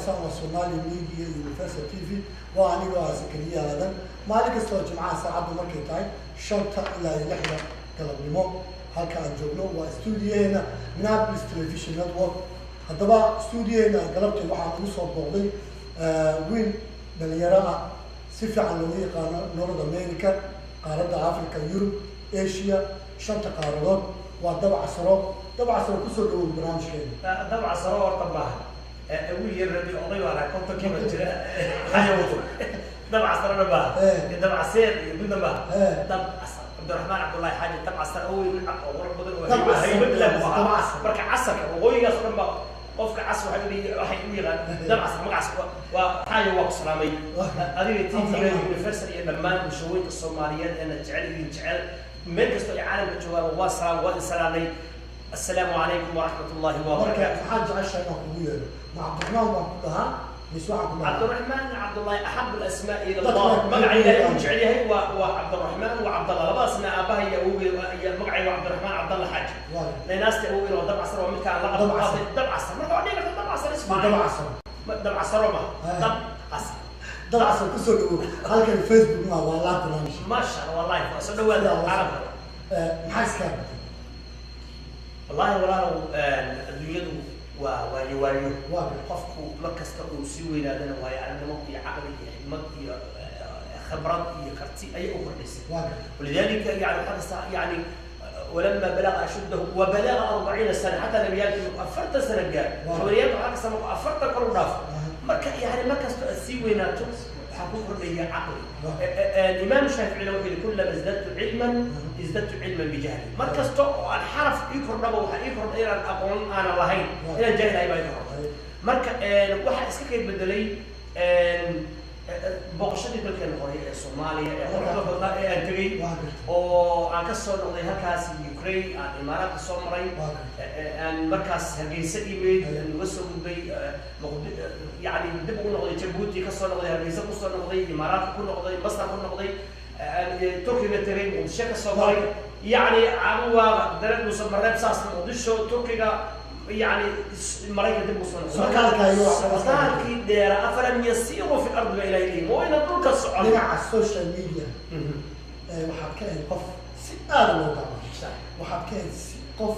Daawanaysaan waa Somali Media, Universal TV. Waa anigoo ah Zakariya Aadan. Maalin kasta oo Jimcaha, saacaddu markay tahay 5ta ilaa iyo 6da galabnimo, halka aan joogno waa stuudiyaheena Minneapolis Television Network. Haddaba stuudiyaheena galabtii waxaa nagu soo booqday wiil dhalinyaro ah, si fiican loogu yaqaano North America, qaaradda Africa, Yurub, Asia, shanta qaaradood. Waa Dabcasaro. Dabcasaro, kusoo dhawow barnaamijkeena. Dabcasaro horta maaha, wiil yar rabi, oday baan ahay, 50kiiba jira. Xaja wato Dabcasarona maaha, Dabcaseer iyo midna maaha. Dabcasar Cabdiraxmaan Cabdullaahi Xaaji Dabcasar oo wiil cad oo qurux badan oo haybad leh buu ahaa. Marka casarka waqooyigaas oo dhan baa qofka cas waxay u yaqaan Dabcasar. Magacaas waa xaaja. Waa ku salaamay adiga, TV-ga Universal iyo dhammaan bulshooyinka Soomaaliyeed ee na jecel, idin jecel, meel kastoo ay caalamka joogaan. Waa salaam, waa idin salaamay. Assalaamu calaykum waraxmat ullahi wabarakaatu. Maxaad jeceshahay inaan kugu yeero? Ma Cabdiraxmaan baan ku dhahaa mise waxaan ku dhahaa Cabdiraxmaan Cabdullahi axab alasmaa ila Allah. Magaca Ilaahay uu jecel yahay waa Cabdiraxmaan wa Cabdallah. Labadaasna aabaha iyo awowgay iyo magacay waa Cabdiraxmaan Cabdallah Xaaji. Naynaasta awowgayna waa Dabcasar, waa midkaan la qabto Dabcasar. Marka waa dhihi karta Dabcasar ismaaciil. Dabcasar. Dabcasaro ma Dabcasar. Dabcasar, kusoo dhawow. Halkan Facebook ma waa laa barnaamij. Maasha Allah, wallahi waa soo dhawaada caalamka. Maxaa iskaa batay? Wallahi walaalow, adduunyadu waa waayo waayo. Qofku mar kasta uu sii weynaadana waayo aragnimo iyo caqli iyo xikmad iyo khibrad iyo karti ayay u kordhaysay. ولذلك يعني waxaa يعني ولما بلغ أشده وبلغ 40 سنة، حتى نبيالki 40 sano gaar, haweeniyaanka waxaa kasta markuu 40 kor u dhaafo. Marka yani mar kasta aad sii weynaato waxaa ku kordhaya caqli. Imaam Shaaficina wuxuu yihi: كلما ازددت علما ازددت علما بجهلي. Mar kasta oo aan xaraf ii kordhaba, waxaa ii kordha inaan aqoon aanan lahayn, inaan jaahil ahay baa ii kordha. Marka waxaa iska kay bedelay booqashadii dalkeena hore ee Soomaaliya ee quruxda badnaa ee aan tegey, oo aan ka soo noqday halkaas Ukraine, aan Imaaraadka soo maray, aan markaas Hargeysa imid, aan uga soo gudbay, yani dib ugu noqday Jabuuti, ka soo noqday Hargeysa, kusoo noqday Imaaraadka, ku noqday Masar, ku noqday Turkiga, tegay Muqdisho, ka soo maray yani Cabuwaaga, dareen Dhuusamareeb, saas Muqdisho, Turkiga, yani Maraykan, dib ugu soo noqday. Socdaalkii dheera. أفلم يسيروا في الأرض ba Ilahay leeyihi, waa inaan dhulka socon. Dhinaca social media waxaad ka ahayd qof si aada loo daawado. Waxaad ka ahayd si qof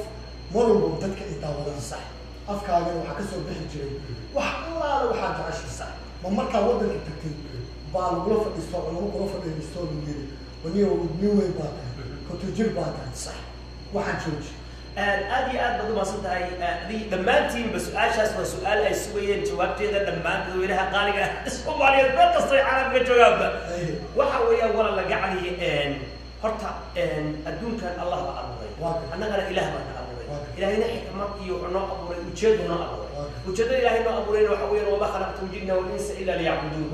mar walba dadka ay daawadaan. Afkaagana waxaa kasoo bixi jiray wax allaale waxaad jeceshay. Ma markaa waddanka tagtay baa lagula fadhiisto, culamo kula fadhiisto, lagu yiri: "Waniyo nin weyn baa tahay, 50 jir baa tahay, waxaan jooji"? Aad iyo aad baad umahadsan tahay adig dhammaantiinba. Su-aashaas waa su-aal ay sugayeen jawaabteeda dhammaan dadweynaha qaaliga Soomaaliyeed meel kastoo ay caalamka joogaanba. Waxa weeyaan, wala la gacaliye, horta adduunkan Allah baa abuuray, annagana Ilaah baa na abuuray. Ilaahayna xikmad iyo wuxuu noo abuuray, ujeedu noo abuuray. Ujeedada Ilaahay noo abuurayna waxa weeyaan: وما خلقت الجن والإنس إلا ليعبدون.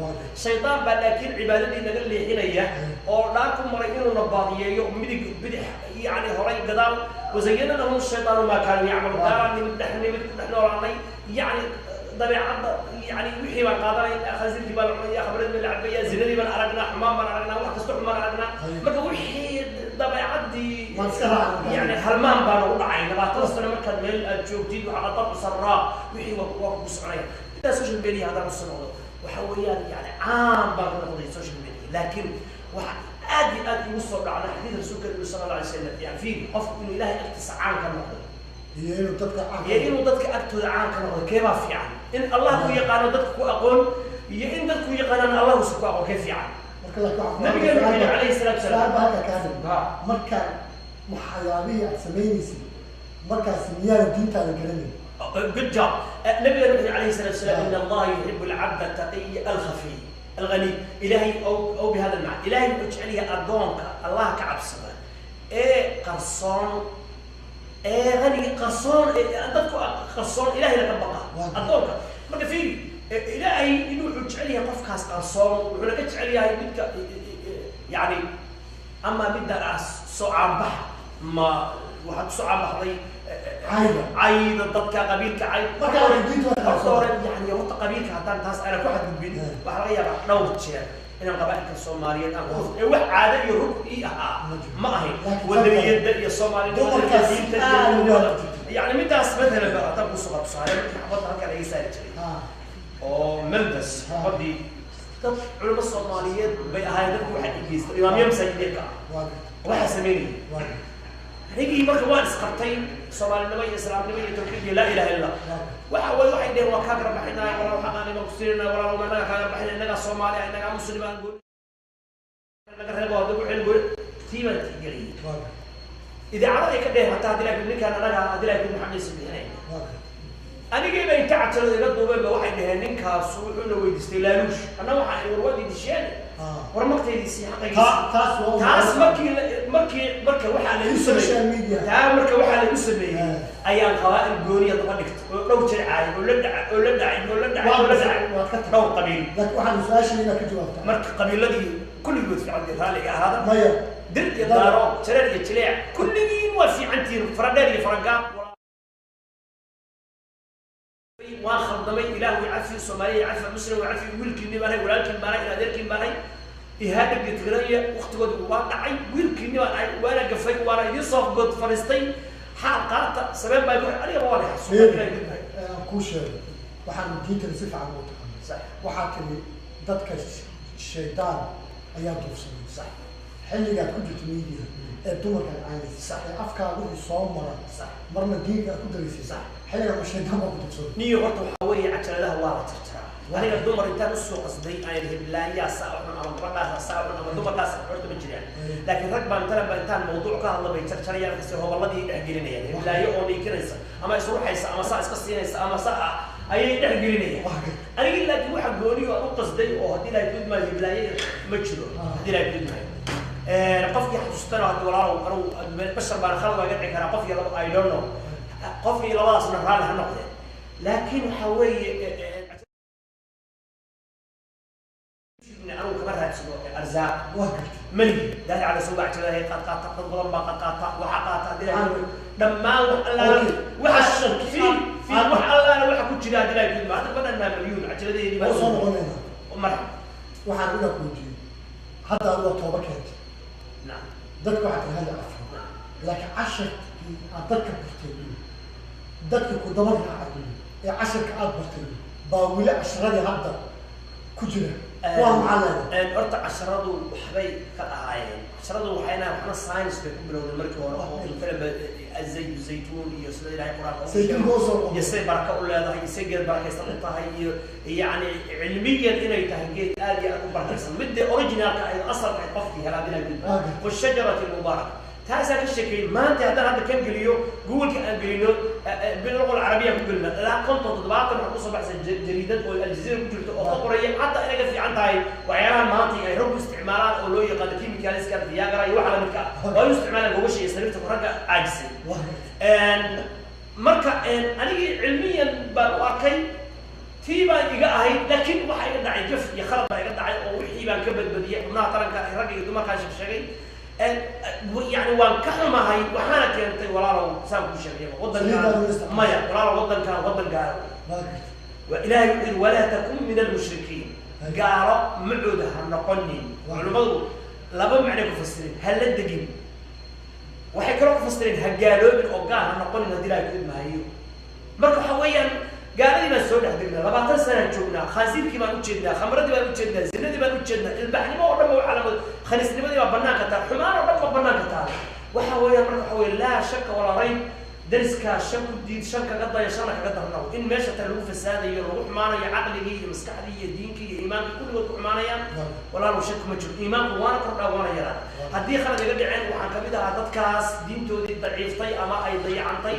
Shaydaan baa laakiin cibaadadii naga leexinaya oo dhaar ku maray inuu na baadiyeeyo, midig, bidix, yani horay, gadaal. وزين لهم الشيطان ما كانوا يعملون. Gaalaan nimid, dhex nimid, ku dhex noolaanay, yani dabeecadda, yani wixii baan qaadanay, khasiirkii baan cunaya, khamradii baan la cabaya, zinadii baan aragnaa, xumaan baan aragnaa, wax kasta xumaan aragnaa. Marka wixii dabeecaddii yani halmaan baan ugu dhacay. 20 sano markaad meel aad joogtid, waxaa dabcu saraa wixii waa kugu soconaya. Intaa social media haddaan usoo noqdo, waxa weeyaan yani caan baan ka noqday social media, laakiin waxa aad iyo aad igu soo dhacda xadiid rasuulka nabi sala alla alay wasalam. Yani fiiri, qofku inuu Ilaahay agtiisa caan ka noqdo iyo inuu dadka caan iyo inuu dadka agtooda caan ka noqdo, keebaa fiican? In Allah ku yaqaano, dadka ku aqoon, iyo in dadku yaqaanaan Allah usan ku aqoon, kee fiican? Marka laakiin Nabigeenu wuxuu yidhi calayhi salaatu wasalaam. Su'aal baa halka kaa dhig. Marka waxyaabihii aad samaynaysay markaas miyaana diintaada garanayn? Good job. نبينا wuxuu عليه الصلاة والسلام: إن الله يحب العبد التقي الخفي الغني. إلهي أو بهذا المعنى، إلهي wuxuu jecel yahay addoonka Allah ka cabsada ee qarsoon, ee غني, qarsoon, ee dadku qarsoon, Ilaahay ka baqa addoonka. Marka fiiri, Ilaahay inuu wuxuu jecel yahay qofkaas qarsoon, wuxuuna ka jecel yahay midka yani ama midda ah soo caanbaxa. Ma waxaad kusoo caanbaxday cayda? Cayda dadka, qabiilka cay. Marka hore diinta waa horta hore yani horta qabiilka haddaan taas aanan ku xadgudbin, waxaa laga yaabaa dhowr jeer inaan qabaa'ilka Soomaaliyeed aan ku ee wax caado iyo rug ii ahaa ma ahayn, wadaniyadda iyo Soomaalinimada iyo Dumarkaas diinta aad iyo uga jirto. Yani midaas matalan ba haddaan kusoo tusaale, markii xabadda halkaa laga saari jiray. Oo Memphis badii dad culimo Soomaaliyeed bay ahaayeen dadku waxaa dhegeysta imaamyo masaajideedka ah waxaa sameynaya. Anigii marka waan isqabtay Soomaalinimo iyo islaamnimo iyo tawxiid iyo laa ilaha illa Allah. Waxa way waxay dheheen waa kaa garbaxinaa, walaa waxaan aniga ku siinayna, walaa waa naga kaa garbaxinaa, innagaa Soomaali ah, innagaa Muslim ah, gooni naga reebo hadda ku xil gooni tii baan tixgeliyey. Idaacada ay ka dheheen hataa haddii laakiin ninkaan anaga haddii laakiin maxaa maysan bixinayn. Anigiiba inta cajalada iga duubeen ba waxay dhaheen ninkaasu wuxuuna weydiistay laaluush, anna waxaa war waad idisheen, war magtaydiisii xaqaygiisi. Taas markii markii marka waxaa la igu sameeyey, taa marka waxaa la igu sameeyey ayaan qabaa'il gooniya daba dhigtay oo dhowr jeer caayay oo la dhacay oo la dhacay oo la dhacay oo la dhacay dhowr qabiil. Waxaan su-aashii inaad ka jawaabtaa. Marka qabiiladii kulligood fiican raalliga ahaada, dir iyo daaro, jareer iyo jileec, kulligiin waa fiicantihiin, faradheer iyo faragaab. Waan khaldamay, ilaah way cafi, Soomaaliya cafi, Muslim way cafi, wiilkiinni baan ahay, walaalkiin baan ahay, adeerkiin baan ahay. Ihaadhab iyo Tigraya waqtigooda waa dhacay, wiilkiinni baan ahay, waana gafay, waana idiin soo god fadhiistay, xaal qaata sabeen baa igu aniga waa leeyahay. Aan kuu sheego, waxaan diintana si fiican ugu taqaana. Waxaa tiri dadka shaydaan ayaa duufsaday. Sax. Xilligaad ku jirto media ee dumarka caynaysa ee afkaaga wixii soo mara marna diinka aad ku daraysay, xilligaa ma shaydaan baa ku duufsaday? Niyo horta waxaa weeye cajaladaha waa la jarjaraa. Aniga dumar intaan usoo qasday aan heblaayaa saa xun ama gabadhaasa saa xun ama dumarkaas horta ma jiraan, laakiin rag baan talan baa intaan mawduuc ka hadla bay jarjarayaan, kasi hobolladii dhex gelinayaan heblaayo oo niikinaysa ama isruxaysa ama saa iska siinaysa ama saa ah ayay dhex gelinayaan. Anigii laakiin waxa gooniyo aan u qasday oo haddii ilaahay gudmaayo heblaayo ma jiro. Haddii ilaahay gudmaayo qofkii xasuustana haddi walaalow anugu bashar baan, khalad waa iga dhici karaa, qof iyo labo, I don't know, qofkii labadaasna raalli ha noqdeen, laakiin waxaa weeye anugu kama raadsado arzaaq maligi daahir cala soo bacjirahay qaad qaata, dad badan baa qaad qaata, waxaa qaata haddii ilaahay dhammaan wax allaala waxa fi fi wax allaala waxa ku jira haddii ilaahay gudma hadda badan maa milyuun cajaladeedii baa soo noqonayna. Marxaba. Waxaan inaa ku weydiiyey hadda adigu waa tooba keentay, dadka waxaa tiri halla cafiyo, laakiin casharkii aad dadka bartay, dadkii ku daba raacay ee casharka aad bartay baa weli casharadii hadda ku jira, waa maxaa leedahay? Horta casharadu waxbay ka ahaayeen, casharadu waxayna waxna science bay ku bilowday markii hore oo matalan azaytu zaytuun iyo sida Ilaahay qur-aanka ugu Zaytuunka sheegay oo soo iyo siday baraka u leedahay iyo siday geed barakaysan u tahay iyo yacni cilmiyan inay tahay geed aad iyo aad u barakaysan, midda originalka ahayd asalka ahayd qofkii helaa bilaa gudba washajarati mubaaraka taasaa ka sheekeeyey. Maanta haddaan hadda kan geliyo Google-ka aan gelino biluqa alcarabiya ku gelina ilaa 50 70 waxaa kusoo baxaysa jariidad oo Aljazeera ku jirto oo ka qoraya xataa inay ka fiican tahay waxyaalaha maanta ay raggu isticmaalaan oo loo yaqaano chemicalska, Viagra iyo waxa lamidka ah oo ay u isticmaalaan gogosha iyo sariirta ragga caajisay. Marka anigii cilmiyan baan u arkay, tii baan iga ahayd, laakiin waxa iga dhacay jaf iyo khalad baa iga dhacay oo wixii baan ka badbadiyey xubnaha taranka ragga iyo dumarkaa sheegsheegay. Yani waan ka xumahay, waxaana keentay walaalow saan kuu sheegayaba waddankaan maya walaalow waddankaan waddan gaalo waa. Ilaahay wuxuu yidhi walaa takun min almushrikiin, gaalo macooda ha noqonin. Culimmadu laba macnay ku fasireen, ha la degin, waxay kaloo ku fasireen ha gaaloobin oo gaal ha noqonin haddii Ilaahay ku idmahayo. Marka waxa weeyaan gaaladii baan soo dhex degnaa, 20 sanaan joognaa, khaansiirkii baan ujeednaa, khamradii baan ujeednaa, zinadii baan ujeednaa, ilbaxnimo oo dhan ba waxaa lamid khaniisnimadii baa banaanka taal, xumaan oo dhan ba banaanka taal. Waxa weeyaan marka waxa weeye laa shaka walaa rayb, dariskaa shan ku diid, shan kaga daya, shanna kaga darnaw in meesha tan lagu fasaadayo, lagu xumaanayo caqligii iyo maskaxdii iyo diinkii iyo iimaankii kulligood ku xumaanayaan. Walaalow shak kuma jiro, iimaanku waana kordhaa waana yaraa. Haddii khalad iga dhaceen waxaan kamid ahaa dadkaas diintoodii daciiftay ama ay dayacantay,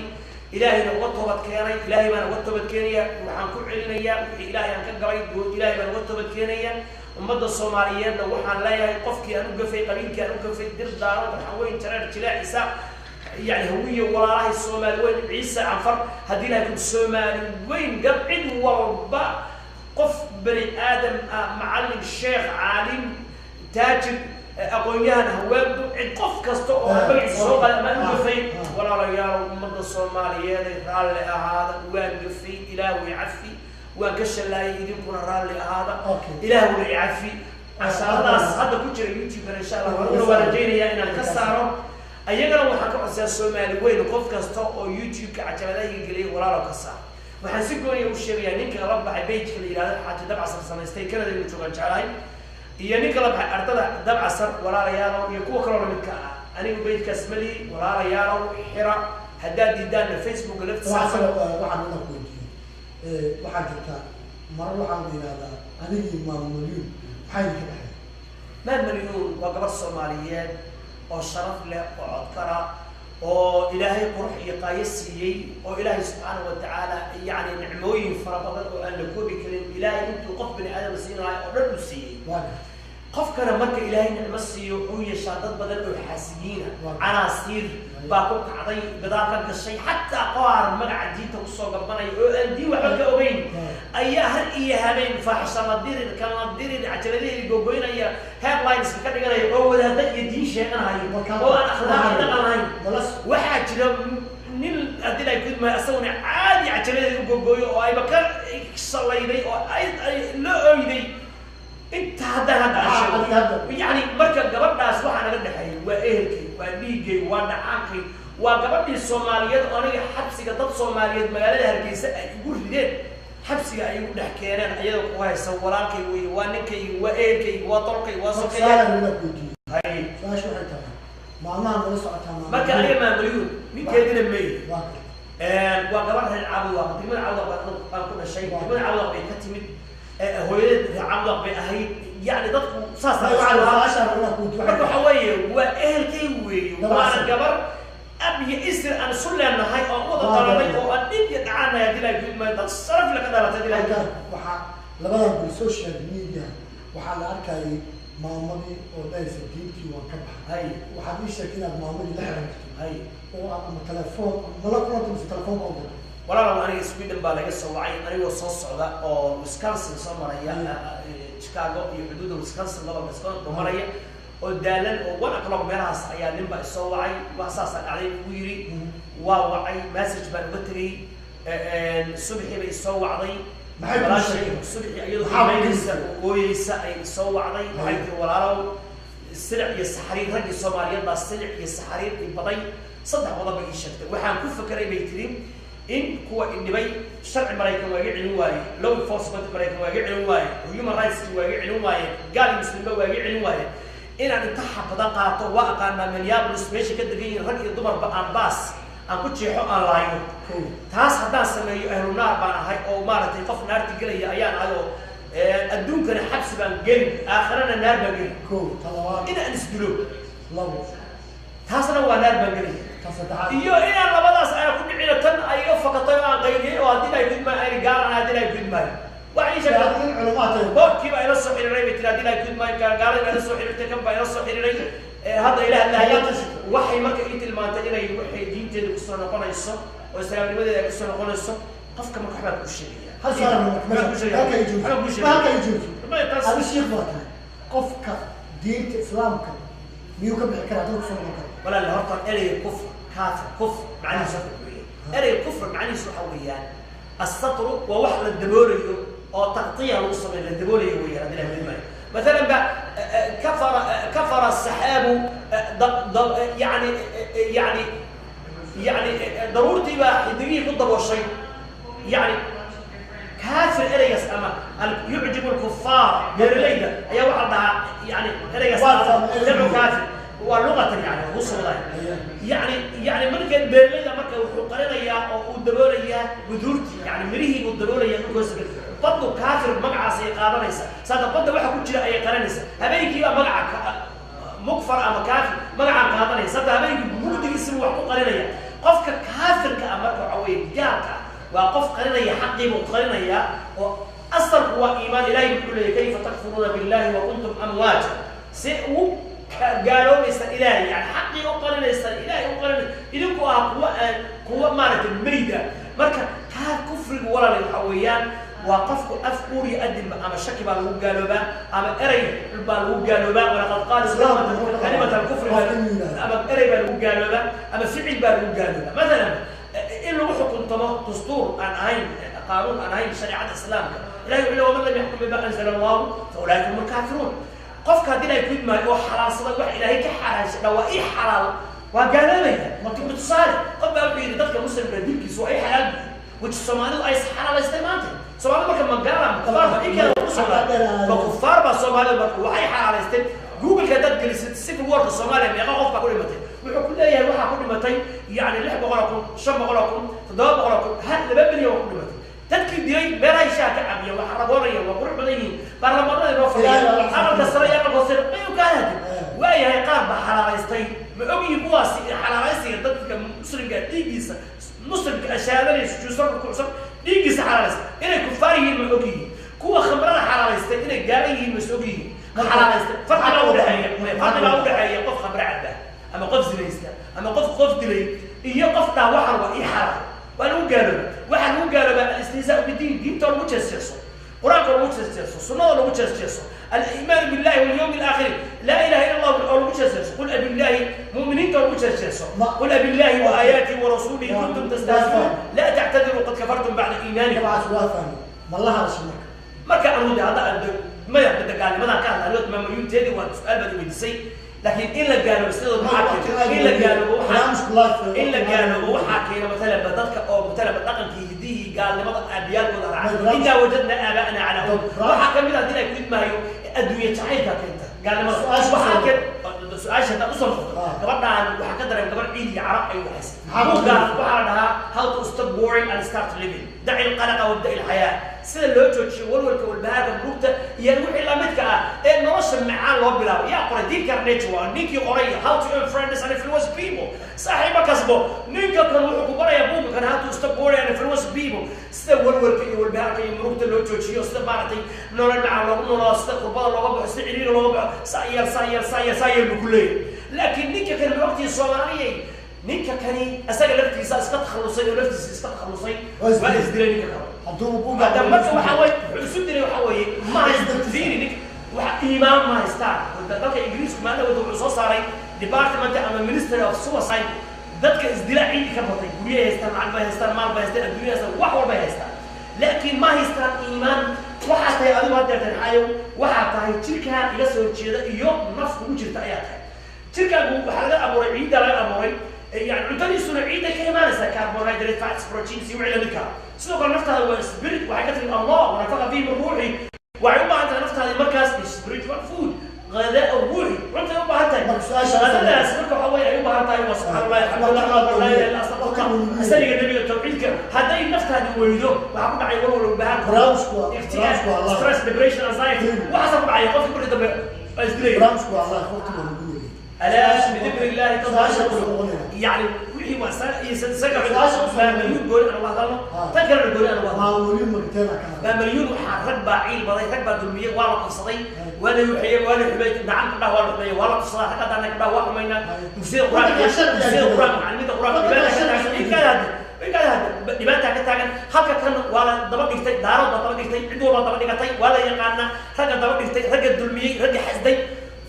Ilaahayna uga toobad keenay, Ilaahay baan uga toobad keenaya, waxaan ku celinayaa wixii Ilaahay aan ka galay, Ilaahay baan uga toobad keenaya. Ummadda Soomaaliyeedna waxaan leeyahay qofkii aan u gafay, qabiilkii aan u gafay, dir, daaro, waxaan weyn, jareer, jilaac, isaaq, yani hawiye, walaalahay Soomaali weyn, Ciise, Canfar, haddii Ilahay ku Soomaali weyn gab cid walba, qof bani aadam ah, macallin, sheekh, caalim, taajir, aqoon-yahan, haweendu, cid qof kasta oo aan magaciisa soo qaaday ama aan u gafay, walaalayaal ummadda Soomaaliyeed ay raalli ahaada, waan gafay, ilaah way cafi, waan ka shallaayay, idinkuna raalli ahaada, ilaah way cafi. Casharadaas hadda ku jira YouTube-kana insha Allah aniguna waan rajaynayaa inaan ka saaro, ayagana waxaan ka codsayaa Soomaali weyn qof kasta oo YouTube-ka cajaladaha geliyay walaalow ka saar. Waxaan si gooniya u sheegayaa ninka la baxay page-ka la yidhahdo Xaaji Dabcasar samaystay, Canada inuu joogaan jeclahay, iyo ninka la baxay ardada Dabcasar, walaalayaalow, iyo kuwa kaloo lamidka ah. Anigu page-kaas mali, walaalayaalow, xira. Haddaad diidaanna Facebooka laftiisa. Waxaan inaan ku weydiiyey, waxaa jirta marar waxaa la yidhahdaa anigii Maama Malyuun maxaa idinka dhexeeya? Maam Malyuun waa gabar Soomaaliyeed oo sharaf leh oo codkara oo Ilaahay qurux iyo qaayo siiyey, oo Ilaahay subxaana wa tacaala yacni nicmooyin fara badan oo aan la koobi karin Ilaahay intuu qof bini aadam siin lahay oo dhan uu siiyey. Qofkana marka Ilaahay nicmo siiyo wuxuu yeeshaa dad badan oo xaasidiina, canaasiir baa ku kacday, gadaal ka gashay. Xataa qaar magaca diinta kusoo gabanaya oo aan diin waxba ka ogeyn ayaa har iyo habeen faaxisha la dirir kan la dirir, cajaladihii gogoynaya, headlines ka dhiganaya, oo wadaada iyo diin sheeganayo oo aan akhlaaq iyo dhaqan lahayn. Waxaa jira nin haddii la gudmayo asaguna caadi cajaladeeda u gogooyo oo ayba ka shalayday oo ay la oyday inta haddaan hadda aan sheego. Yani marka gabadhaas waxaa naga dhexeeyay waa ehelkay, waa dhiiggay, waa dhacaankay, waa gabadhii Soomaaliyeed oo aniga xabsiga dad Soomaaliyeed magaalada Hargeysa ay igu rideen, xabsiga ay igu dhex keeneen ayadoo ku haysa. Walaalkay wey, waa ninkay, waa ehelkay, waa tolkay, waa sokay. Hay, su-aasha waxay tahay maalmaha nala socotaa. Marka aniga Maamulyuun ninkeedina may waa gabadh reer Cabudwaaq, degmada Cabudwaaq baan ku dhashay, degmada Cabudwaaq bay ka timid, hooyadeed reer Cabudwaaq bay ahayd. Yani dadku saas. Marka waxa weeye waa ehelkay weeye, waana gabar ab iyo isir aan isu leenahay oo wada dhalanay oo aan dhib iyo dhacaanahay haddii lahay gudmaayo, dad sharaf le ka dhalatay haddii lahay. Waxaa labadan bul social media waxaa la arkayay maamadii oo dhahaysa diintii waan ka baxay. Waxaad ii sheegtay inaad maamadii la xiran karto oo aad ama telefoon mala kulanta mise telefoon baa u dirtay? Walaalow, aniga Sweden baa laga soo wacay anigoo soo socda oo Wisconsin soo maraya, Chicago iyo xuduudda Wisconsin, gobolka Wisconsin oo maraya oo daalan oo 1 o'clock meelahaas ayaa nin baa isoo wacay. Wax saasaa dhacday ugu yiri. Waa wacay, message baan uga tegay. Subaxii bay isoo wacday walaashay. Subaxii iyadoo imaynaysa oo ooyeysa ay isoo wacday. Waxay tiri, walaalow, silic iyo saxariir raggii Soomaaliyeed baa silic iyo saxariir i baday. Saddex qodob bay ii sheegtay. Waxaan ku fekeray, bay tiri, in kuwa idhibay sharci Maraykan waa iga celin waaye, law enforcement Maraykan waa iga celin waaye, human rights waa iga celin waaye, gaal iyo muslimba waa iga celin waaye, inaan inta xabada qaato, waa aqaanaa Minneapolis meesha ka degan yihiin rag iyo dumarba, aan baas aan ku jeexo, aan laayo. Taas haddaan sameeyo ahlu naar baan ahay oo maaragtay qof naarti gelaya ayaan ahay, oo adduunkana xabsi baan gelin, aakhirana naar baan gelin. Inaan isdilo, taasna waa naar baan gelaya. Iyo inaan labadaas aan ku dhicino, tan ay iga fakatay oo aan qayliyey oo haddii ay gudmaayo ayna gaalan, haddii ay gudmaayo waxay ii sheegtay boorkii baa ila soo xiriiray, bay tiri, haddii ay gudmaayo gaalada baa ila soo xiriirtay, kan baa ila soo xiriiray, hadda ila hadlaaya. Waxay marka ii tilmaantay inay waxay diinteeda kusoo noqonayso oo islaamnimadeeda ay kusoo noqonayso. Qofka marka waxbaa kuu sheegaya. Hal su'aal halka ay joogto, halka ay joogto. Adi shiikh baa tahay, qofka diinta islaamka miyuu ka bixi karaa, hadduu kusoo noqon karo? Walaal, horta ereyga kufr, kaafir, kufr macnihiisu waxa weeye, ereyga kufr macnihiisu waxa weeyaan asatru, waa wax la daboolayo oo taqtiya lagu sameeyo, la daboolayo weeyaan. Haddii la hadli مثلا بقى كفر، كفر السحاب، يعني ضرورتي بقى حدقيه ku dabooshay. يعني kaafir ereygaas ama yucjibu lkufaar, beeralayda ayaa waxaa dhahaa yani ereygaas jamcu kaafir waa luqatan, yani husuudahay yani marka beeralayda marka wuxuu qarinayaa oo uu daboolayaa buduurtii, yani mirihii buu daboolaya dhulka hoose. Baddu kaafir magacaas ay qaadanaysa saada badda waxa ku jira ayay qaranaysa. Habeenkii baa magaca mukfar ama kaafir magacaa qaadanaya, sabta habeenkii mugdigiisibu wax ku qarinaya. Qofka kaafirka ah marka waxa weeye gaalka ah waa qof qarinaya, xaqii buu qarinayaa oo asalku waa iimaan. Ilahay wuxuu leeyay, kayfa takfuruuna billahi wa kuntum amwaata, si ugu gaaloobaysa Ilaahay, yani xaqii u qarinaysan, Ilaahay u qarinay idinku ah kuwa aan kuwa maaragtay mayda. Marka kaa kufrigu, walaal, waxa weeyaan waa qofku af uur iyo adinba ama shaki baa lagu gaaloobaa ama erey baa lagu gaaloobaa. Walaqad qaalu kalimata alkufri, ama erey baa lagu gaaloobaa ama ficil baa lagu gaaloobaa. Mathalan in lagu xukuntamo dastuur aan ahayn, qaanuun aan ahayn shareecada islaamka. Ilahay wuxuu le, waman lam yaxkum bima anzala allahu fa ulaika hum alkaafiruun. Qofka haddii ilahay kudmaayo oo xalaalsada wax Ilaahay ka xaaraansha waa ii xalaal, waa gaaloobaya. Marka tusaale qof baa wuxuu yidhi dadka muslimka dilkiisu waa ii xalaal buyi. Which Soomaalidu ay xalaalaystay maanta. Soomaalidu marka ma garan kufaarba inkeeda ku socdaa, ma kufaar baa Soomaalidu marka waxay xalaalaysteen. Google-ka haddaad gelisid civil warka Soomaaliya meeqa qof baa ku dhimatay, wuxuu ku leeyahay waxaa ku dhimatay yani 600,000, 500,000, 700,000, hal 2 milyan waa ku dhimatay. Dadkii dilay meelahay shaha ka cabiya, waa xaragoonaya, waa qurux badan yihiin, baarlamaanada inoo fadhiya, aqalka sare iyo aqalka hoose mayu kaa hadin waayahay. Qaar baa xalaalaystay. Ma ogyihin kuwaasi xalaalaysiga dadka muslimka dhiiggiisa, muslimka ashaadanaya, sujuudsan, rukuucsan, dhiiggiisa xalaalaystay inay kufaar yihiin? Ma ogyihiin kuwa khamrada xalaalaystay inay gaala yihiin? Ma ogyihiin xalaalaystay? Farqi baa udhexeeya, farqi baa udhexeeya qof khamre caba ama qof zinaysta ama qof dilay iyo qof dhaa waxan waa ii xalaal. Waa lagu gaalooba, waxaa lagu gaaloobaa الاستهزاء بالدين, diinta lagu jeesjeeso, qur-aanka lagu jeesjeeso, sunnada lagu jeesjeeso, الإيمان بالله واليوم الآخر, لا إله إلا الله oo lagu jeesjeeso, قل أبالله, mu'miniinta lagu jeesjeeso, قل أبالله وآياته ورسوله كنتم تستهزئون لا تعتذروا قد كفرتم بعد إيمانكم. Dabcaas waa fahmay. Ma la hadashay marka? Marka anugu de hadda maya gaalnimadan ka hadlayo maamalyuunteedii waa su-aal baad weydiisay, laakiin in la gaaloobo sidooda maxaa keena? In la gaaloobo waxaa Barnaamijku live. In la gaaloobo waxaa keena matalaba dadka oo matalaba dhaqankii, hidihii gaalnimada aabiyaalkooda raaca. إنا وجدنا آباءنا على أمة. Waxaa kamid ah, hadii ay ku idmaayo, adduunye jacaylka keenta gaalnimada. Waxaa keen su-aasha haddaad usoo noqoto, gabadhaan waxaa ka dareem gabadh ciid iyo carab ay waxaysay. Buuggaas waxaa la dhahaa How to Stop Worrying and Start Living, دع القلق وابدأ الحياة, sida loo joojiyo walwalka, walbahaarka, murugta iyo wixii lamidka ah ee nolosha macaan loo bilaabo. Yaa qoray? Dale Carnegie waa ninkii qoray How to Earn Friends and Influence People, saaxiibo kasbo. Ninka kan wuxuu ku barayaa buugga kan How to Stop Worrying and Influence People sida walwalka iyo walbahaarka iyo murugta loo joojiyo, sida maaragtay nolol macaan loogu noolaa, sida kurbada looga baxo, sida ciriiriga looga baxo. Saa yeel, saa yeel, saa yeel, saa yeel buu ku leeyahay. Laakiin ninka kan, ma ogtihi Soomaaliyay, ninka kani asaga laftiisa iska takhalusay oo laftiisa iska takhalusay, waa isdilay ninka kale. Hadduu buugga Hadda marka waxa weeye wuxuu isu dilay waxa weeye ma haysto, fiiri, ninka waxa iimaan ma haystaan. Dalka Ingiriisku maalin wada wuxuu soo saaray department ama Ministry of Suicide. Dadka isdila ciidi ka batay. Guryahay haystaan, lacag bay haystaan, maal bay haystaan, adduunya haystaan, wax walbay haystaan, laakiin ma haystaan iimaan. Waxaa tahay adigu haddeertan xayow, waxaa tahay jirkaan iga soo horjeeda iyo naf kugu jirta ayaa tahay. Jirkaagu waxaa laga abuuray ciidda laga abuuray, yani cuntadiisuna ciidda ka imaanaysa, carbohydrate, fats, proteins iyo wixii lamidka. Sidoo kale naftaada waa spirit, waxay ka timid Allah, ونفخ فيه من روحه. Waxay u baahan tahay naftaadi markaas spiritual food, غذاء روحي, cuntay u baahan tahay. Marka su-aasha qadadaas marka waxa weeye ay u baahan tahay waa subxaan Allah, alxamdulillah, لا إله إلا الله, asaliga nabiga, tawxiidka. Hadday naftaadi weydo, waxaa ku dhacay walwal, walbahaar, Barnaamijku waa live. Stress, depression, anxiety, waxaasa ku dhacaya qofki markii dambe waa isdilaya. Barnaamijku waa live, waqtiga lagu yeeray. ألا بذكر الله Su-aasha تطمئن ku noqonaya. يعني wixii waa Su-aasha ku baa malyuun gooni aan uga hadalno, tan kalena gooni aan uga hadalno. Maamulin magteeda ka Baa malyuun waxaa rag baa ciil baday, rag baa dulmiyey, waa la qabsaday, waa la yuxeeyey, waa la xumeeyey. Nacam, gabdhaha waa la xumeeyey, waa la qabsadaa. Rag haddaan gabdhaha waa xumaynaa. Dugsiyada qur-aanka, dugsiyada qur-aanka, macallimiinta qur-aanka dhibaata ka taagan. Inkaada hadda, inkaada hadda dhibaata ka taagan halka kan waa la daba dhigtay, daarood baa daba dhigtay, cid walbaa daba dhigatay, waa la yaqaanaa ragga daba dhigtay, ragga dulmiyey, ragga xasday.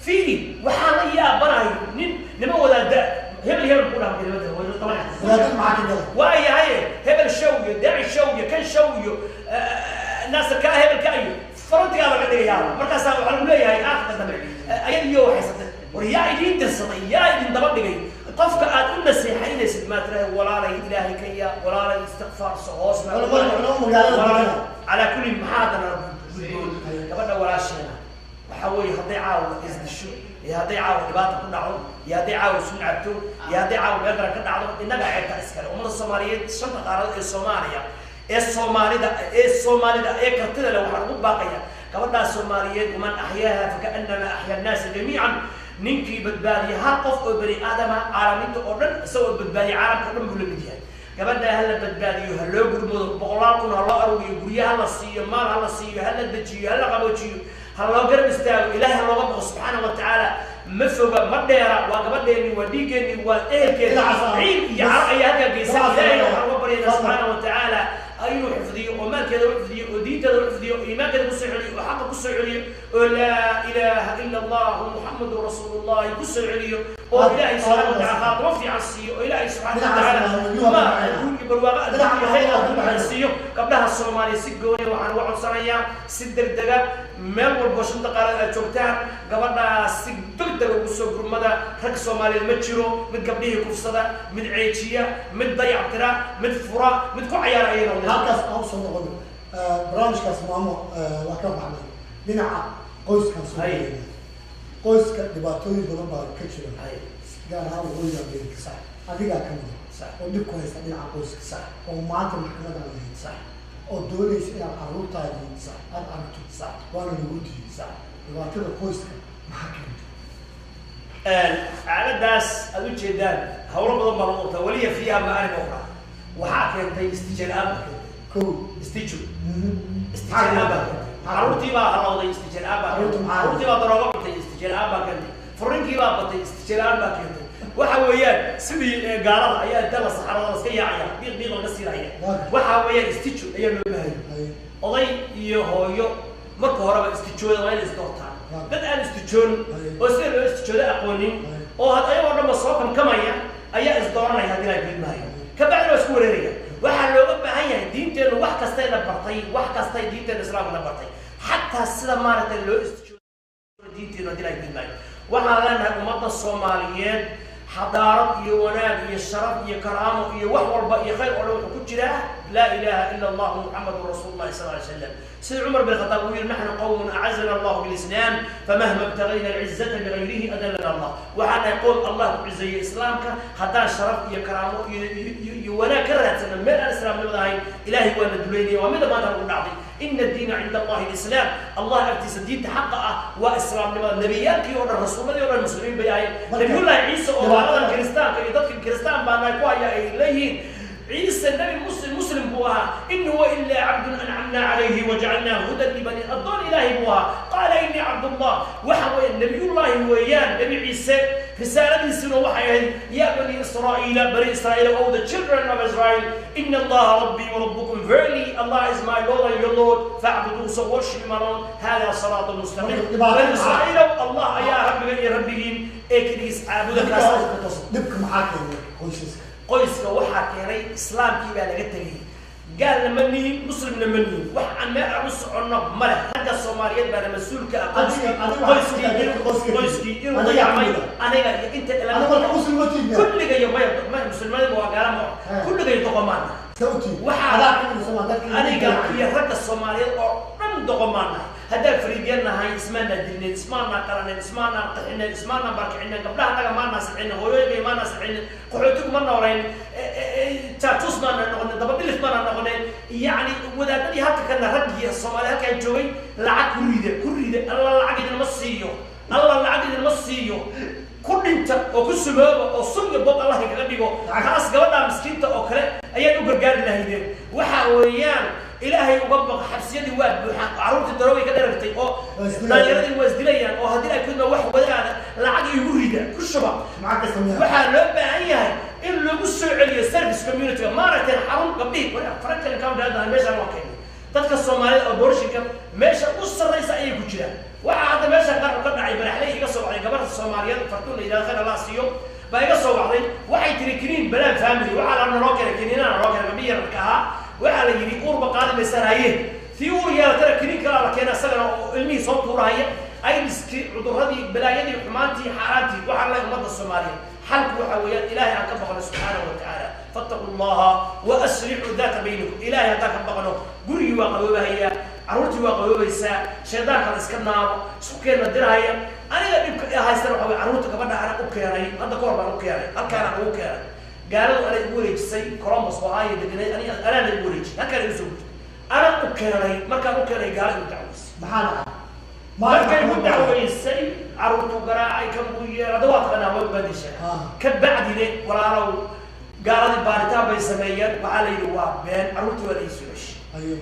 Fiiri, waxaa la yaabanahay nin niman wadaada hebel hebel ku dhaha kelimada way daba dhigtay. Wadaadad maxaa ka galay? Waayahay, hebel show iyo daaci show iyo kan show iyo naasir kaa hebel ka iyo farantigaa laga dhigayaa. Markaasaa waxaa lagu leeyahay aakhirka dambe ayad iyo waxaysatay. War yaa idiin dirsaday? Yaa idin daba dhigay? Qofka aad u naseexaynaysid maa tirahay walaalay, ilaahay ka yaa walaalay, istikfaarso, hoos Culamo magaalada degan. Calaa kulli, maxaa haddana gudboon gabadha walaasheena? Waxaa weeye hadday caawa isdisho iyo hadday caawa dhibaata ku dhacdo iyo hadday caawa sun cabto iyo hadday caawa meel daran ka dhacdo, innaga ceebta iskale. Ummadda Soomaaliyeed, shanta qaaradood ee Soomaaliya, ee Soomaalida, ee Soomaalida ee kartida leh, waxaan ugu baaqaya gabadhaas Soomaaliyeed: ومن أحياها فكأنما أحيا الناس جميعا. Ninkii badbaadiya hal qof oo bani aadama, caalamiinta oo dhan isagoo badbaadiya, caalamka o dhan buu la mid yahay. Gabadha ha la badbaadiyo, ha loo gurmado, boqolaal kun ha loo aruuriyo, guryo ha la siiyo, maal ha la siiyo, ha la dejiyo, ha la qaboojiyo, ha loo garab istaago. Ilaahay ha looga boqo subxaana wa tacaala. Ma foga, ma dheera, waa gabadheeni, waa dhiiggeeni, waa ehelkeeni. Dhinacaas Ciid iyo caro ayaa halkaa geysan. Dhinacaas Ilaahayna waxaan uga baryaynaa subxaana wa tacaala Inuu xifdiyo oo maalkeeda u xifdiyo oo diinteeda u xifdiyo oo iimaankeeda ku soo celiyo oo xaqa ku soo celiyo oo laa ilaaha ila allahu Muxammadun rasuulullahi ku soo celiyo oo Ilaahay subxaana wa tacaala khaatimo fiican siiyo oo Ilaahay subxaana wa tacaala ma adduun iyo barwaaqo adduun iyo khayr adduun siiyo. Gabdhaha Soomaaliya si gooniya waxaan uga codsanayaa si degdega, meel walbo shanta qaarad aad joogtaan, gabadhaas si degdega ugu soo gurmada. Rag Soomaaliyeed ma jiro mid gabdhihii kufsada, mid ceejiya, mid dayactira, mid fura, mid ku cayaara ayay noqdeen. Halkaas aan usoo noqono barnaamijkaas maamo, waa ka baxnay dhinaca qoyskan soo Hay. gelayna. Qoyska dhibaatooyin badan baa ka jira, Hay. gaar ahaan waqooyiga America. Adigaa ka mid ah oo dhib ku haysta dhinaca qoyska oo maanta maxkamad aan lahayn oo doonaysa inaad carruurtaadii aad aragto, waana lagu diiday. Dhibaatada qoyska maxaa keentay? Xaaladaas aad ujeedaan hawlo badan baa lagu qabtaa, weliya fiiha ma'aarib ukhra. Waxaa keentay istijo la'aan baa keentay. Kow. Istijo, istijo la'aan baa keentay. Carruurtii baa halowday, istijo la'aan baa Carruurtu keentay. maxaa? Carruurtii baa daroogo cuntay, istijo la'aan baa keentay. Furinkii baa batay, istijo la'aan baa keentay. Waxa weeyaan sidii gaalada ayaa inta la saxarada la iska yaacaya, dhiiq dhiiq laga siinaya. Waxa weeyaan istijo ayaa loo baahaya. Oday iyo hooyo marka horeba istijooda waa inay isdoortaan. Dad aan istijoon oo sida loo istijooda aqoonin oo had ayagoo dhanba soo kamkamaya ayaa isdooranaya haddii laa diidmaayo, kabacdina waa isku wareeraya. Waxaa looga baahan yahay diinteennu wax kastayna bartay, wax kastay diinteennu Islaamkana bartay, xataa sida maaragtay loo istijoodo diinteennu haddii laa diidmaayo. Waxaan leenahay ummadda Soomaaliyeed xadaarad iyo wanaag iyo sharaf iyo karaamo iyo wax walba iyo khayr oo dhan wuxuu ku jiraa laa ilaaha ila allahu Muxamadun rasuulu llahi sal alay slam. Sida Cumar bin Khataab uu yihi: naxnu qawmun acazana allahu bilislaam, famahma ibtagayna alcizata bigayrihi adallana Allah. Waxaan nahay qoom Allah ku cizeeyey Islaamka. Haddaan sharaf iyo karaamo iyo wanaag ka raadsana meel aan islaamnimada ahayn, Ilaahay waa na duleynaya. Waa mida maanta nagu dhacday. Ina addiina cinda Allahi alislaam. Allah agtiisa diinta xaqa ah waa islaamnimada. Nebiyaalkii oo dhan, rasuuladii oo dhan muslimiin bay ahayd. Nabiyullahi Ciise oo gaaladan kiristaanka iyo dadka kiristaan baa nahay ku haya ay leeyihiin, Ciise nabi muslim, muslim buu ahaa. In huwa ilaa cabdun ancamna calayhi wajacalnaa hudan libani, addoon Ilaahay buu ahaa. Qaala inii cabdullah. Waxa weeye nabiyullahi weeyaan Nebi Ciise. Risaaladiisuna waxay ahayd: ya bani Israa'iila, bani Israa'iil, oh the children of Israel, ina Allaha rabbii wa rabbukum, verily Allah is my Lord and your Lord, facbuduu, so worship him alone, hada siraatu mustaqim. Bani Israa'iilow, Allah ayaa rabbiga iyo rabbigiin ee keligiis caabuda. Kaas Dhibka maxaa keenay qoysaska? Qoyska waxaa keenay islaamkii baa laga tegay. Gaalna ma nihin, muslimna ma nihin, wax aan meel aan u soconno ma leh. Ragga Soomaaliyeed baana mas-uulka ah qoyskii Adiga qoyskii adiga inuu qoyskii inuu adiga dayacmay. kamid ah. Aniga iyo inta Adiga marka muslim ma tiid miyaa? Kulligayo maya maya, muslimnimada waa gaala ma kulligayo doqomaan. Sawti Waxaa adaa kamid ah Soomaa dadka aniga iyo ragga Soomaaliyeed oo dhan doqomaan nahay. Haddaan fariidyan nahay, ismaanaa dilneen, ismaanaa qaraneen, ismaanaa qixineen, ismaanaa barkicinen, gabdhaha naga maanaa sicinin, hooyooyinka maanaa sicinin, qaxootigu ma noolayn, jaajuus maana noqonin, dabadhilif maana noqonin. Yacni wadaadadii halka kana raggii Soomaaliya halkaan joogay lacag ku rida, ku rida. Alla lacag idinma siiyo, Alla lacag idinma siiyo. Ku dhinta oo ku sumooba oo sun iyo bob Allah kaga dhigo. Taas gabadha miskiinta oo kale ayaad u gargaari lahaydeen. Waxa weeyaan Ilaahay uga baqa. Xabsiyadii waa buuxaan, carruurtii daroogay ka dharagtay oo Waa isdilayaan. Dhalinyaradii waa isdilayaan oo haddii ay kudma wax wadaada lacag igu rida ku shuba. Maxaa ka sameeya? Waxaa loo baahan yahay in lagu soo celiyo service community, maaragtay xarun gabdhihii Franklin County hadda meeshaan waa keenay. Dadka Soomaalida oo borshinka meesha u sarreysa ayay ku jiraan. Waxaa hadda meesha qaar ka dhacay baraxley iga soo wacday, gabarta Soomaaliyeed Fartuun la yidhahdo, khayr Allah siiyo, baa iga soo wacday. Waxay tiri kiniin balaan family waxaa la naloo keenay, kiniinana naloo keenay gabdhihi yararka ahaa. Waxaa la yidhi uurba qaadi maysaan, haye tii uur yeelatana kiniin kalaa la keena isagana oo ilmihii soo tuurahaya, aydiskii, cuduradii, balaayadii, xumaantii, xaaraantii. Waxaa la ummadda Soomaaliyeed xalku waxa weeyaan Ilaahay aan ka baqno subxaanahu wa tacaala. Fattaqu llaha wa aslixuu daata baynikum. Ilaahay haddaan ka baqno, gurigii waa qaboobahayaa, carruurtii waa qaboobaysaa, shaydaanka la iska naabo isku keenna dirahaya. Aniga dhibka haystana waxa wey carruurta gabadha anaa u keenay, hadda ka hor baan u keenay, halkaanaan ugu keenay. Gaaladu anay igu wareejisay Columbus oo aaya deganay, aniga anaa la igu wareejiyay, halkaan igu soo gurtay, anaa u keenay. Markaan u keenay gaala igu dacweysay. Maxaa dhacay? Markay igu dacweysay, carruurtu garaacay, kan buu yeelay, hadda waa taqaanaa, way badishaa. Ka bacdine walaalow gaaladii baaritaan bay sameeyeen, waxaa la yidhi waa been, carruurtii waa la ii soo ceshay.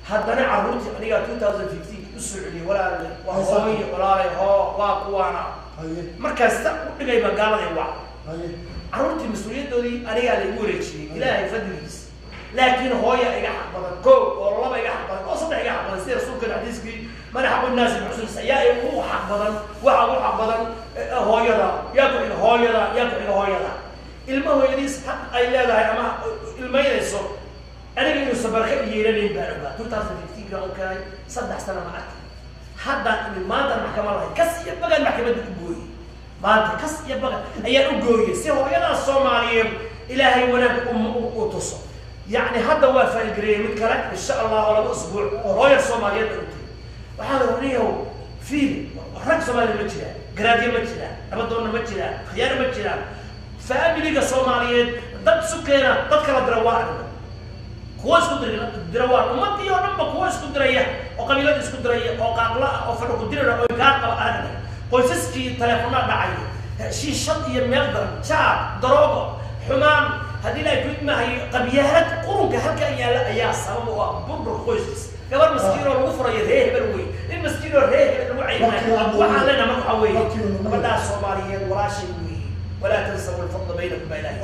Haddana carruurtii anigaa 2015 u soo celiyay. Walaale waa hooyo, walaalay hoo waa kuwaana. Markaas sa u dhigayba gaaladii waa carruurtii mas-uuliyaddoodii anigaa la igu wareejiyey. Ilaahay fadligiis Laakiin hooya iga xaq badan, koo oo laba iga xaq badan, oo saddex iga xaq badan, sida rasuulka xadiiskii man xaqu nnaasi bixusni, yaa ugu xaq badan, waxa ugu xaq badan hooyada, yaa ku xiga hooyada, yaa ku xiga hooyada. Ilma hooyadiis xaq ay leedahay ama ilmaynayso, aniga inuusan barka yeelanayn baan ogaa. 2015 u keenay, 3 sano ma arkin. Haddaan imid maanta maxkamad lahayd, kas iyo bagaan maxkamadda u gooyey. Maanta kas iyo bagan ayaan u gooyey si hooyadaas Soomaaliyeed Ilaahay wanaag u tuso. Yacni hadda waa faalgareeyey mid kale, insha Allah, oo 2 usbuuc oo looyar Soomaaliyeed baan u tegey. Waxaa la warniyahow, fiil rag Soomaaliya ma jiraan, garaadyo ma jiraan, nabadoonna ma jiraan, khiyaano ma jiraan. Faamiliga Soomaaliyeed dad isu keena, dad kala dira waa aragna, kuwa isku dira waa ummadii oo dhanba, kuwa isku diraya oo qabiilada isku diraya oo qaaqla ah oo fadhi ku dirira oo kaa qaba aragna. Qoysaskii teleefonaa dhacaya, shiishad iyo meel daran, jaad, daroogo, xumaan, haddii Ilaahay ku idmaahayo, qabyaalad, qurunka halkan yaalla ayaa sabab u ah burburka qoyskiisa. Gabar maskiin oo lagu furayo ree hebel wey, nin maskiin oo ree hebel lagu caynayo. Waxaan leenahay marka waxaa weeye, gabadhaas Soomaaliyeed walaashay weeye, walaa tansawu alfadla baynakum baa Ilaahay.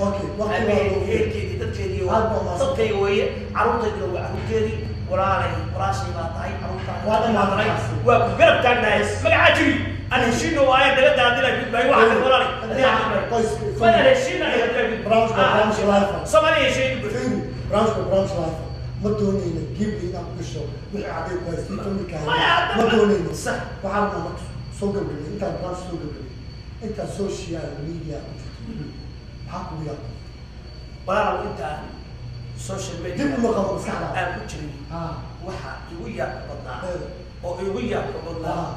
Ehelkeedii, dadkeedii, dadkayga weeye, carruurtaydina waa carruurteedii. Walaalay, walaashay baa tahay, carruurtaada waa ku garab taagnahay. Magacaa jiri aan heshiino aaya dabadda haddii la gudbaayo, waxa kale walaalay ma aan heshiina ay haddii la gudbaayo Soomaaliya heshiin. Barnaamijka barnaamij live ma doonayno deeply inaan ku gasho wixii caday ku haystay familkaaga, ma doonayno. Waxaan rabnaa marka soo gabagabay, intaan barnaamij soo gabagabay, intaan social media ku jirto, maxaa kugu yaabay? Walaalow, intaan social media dib uma qabo maskaxda aan ku jirin, waxa igu yaabka badnaa oo igu yaabka badnaa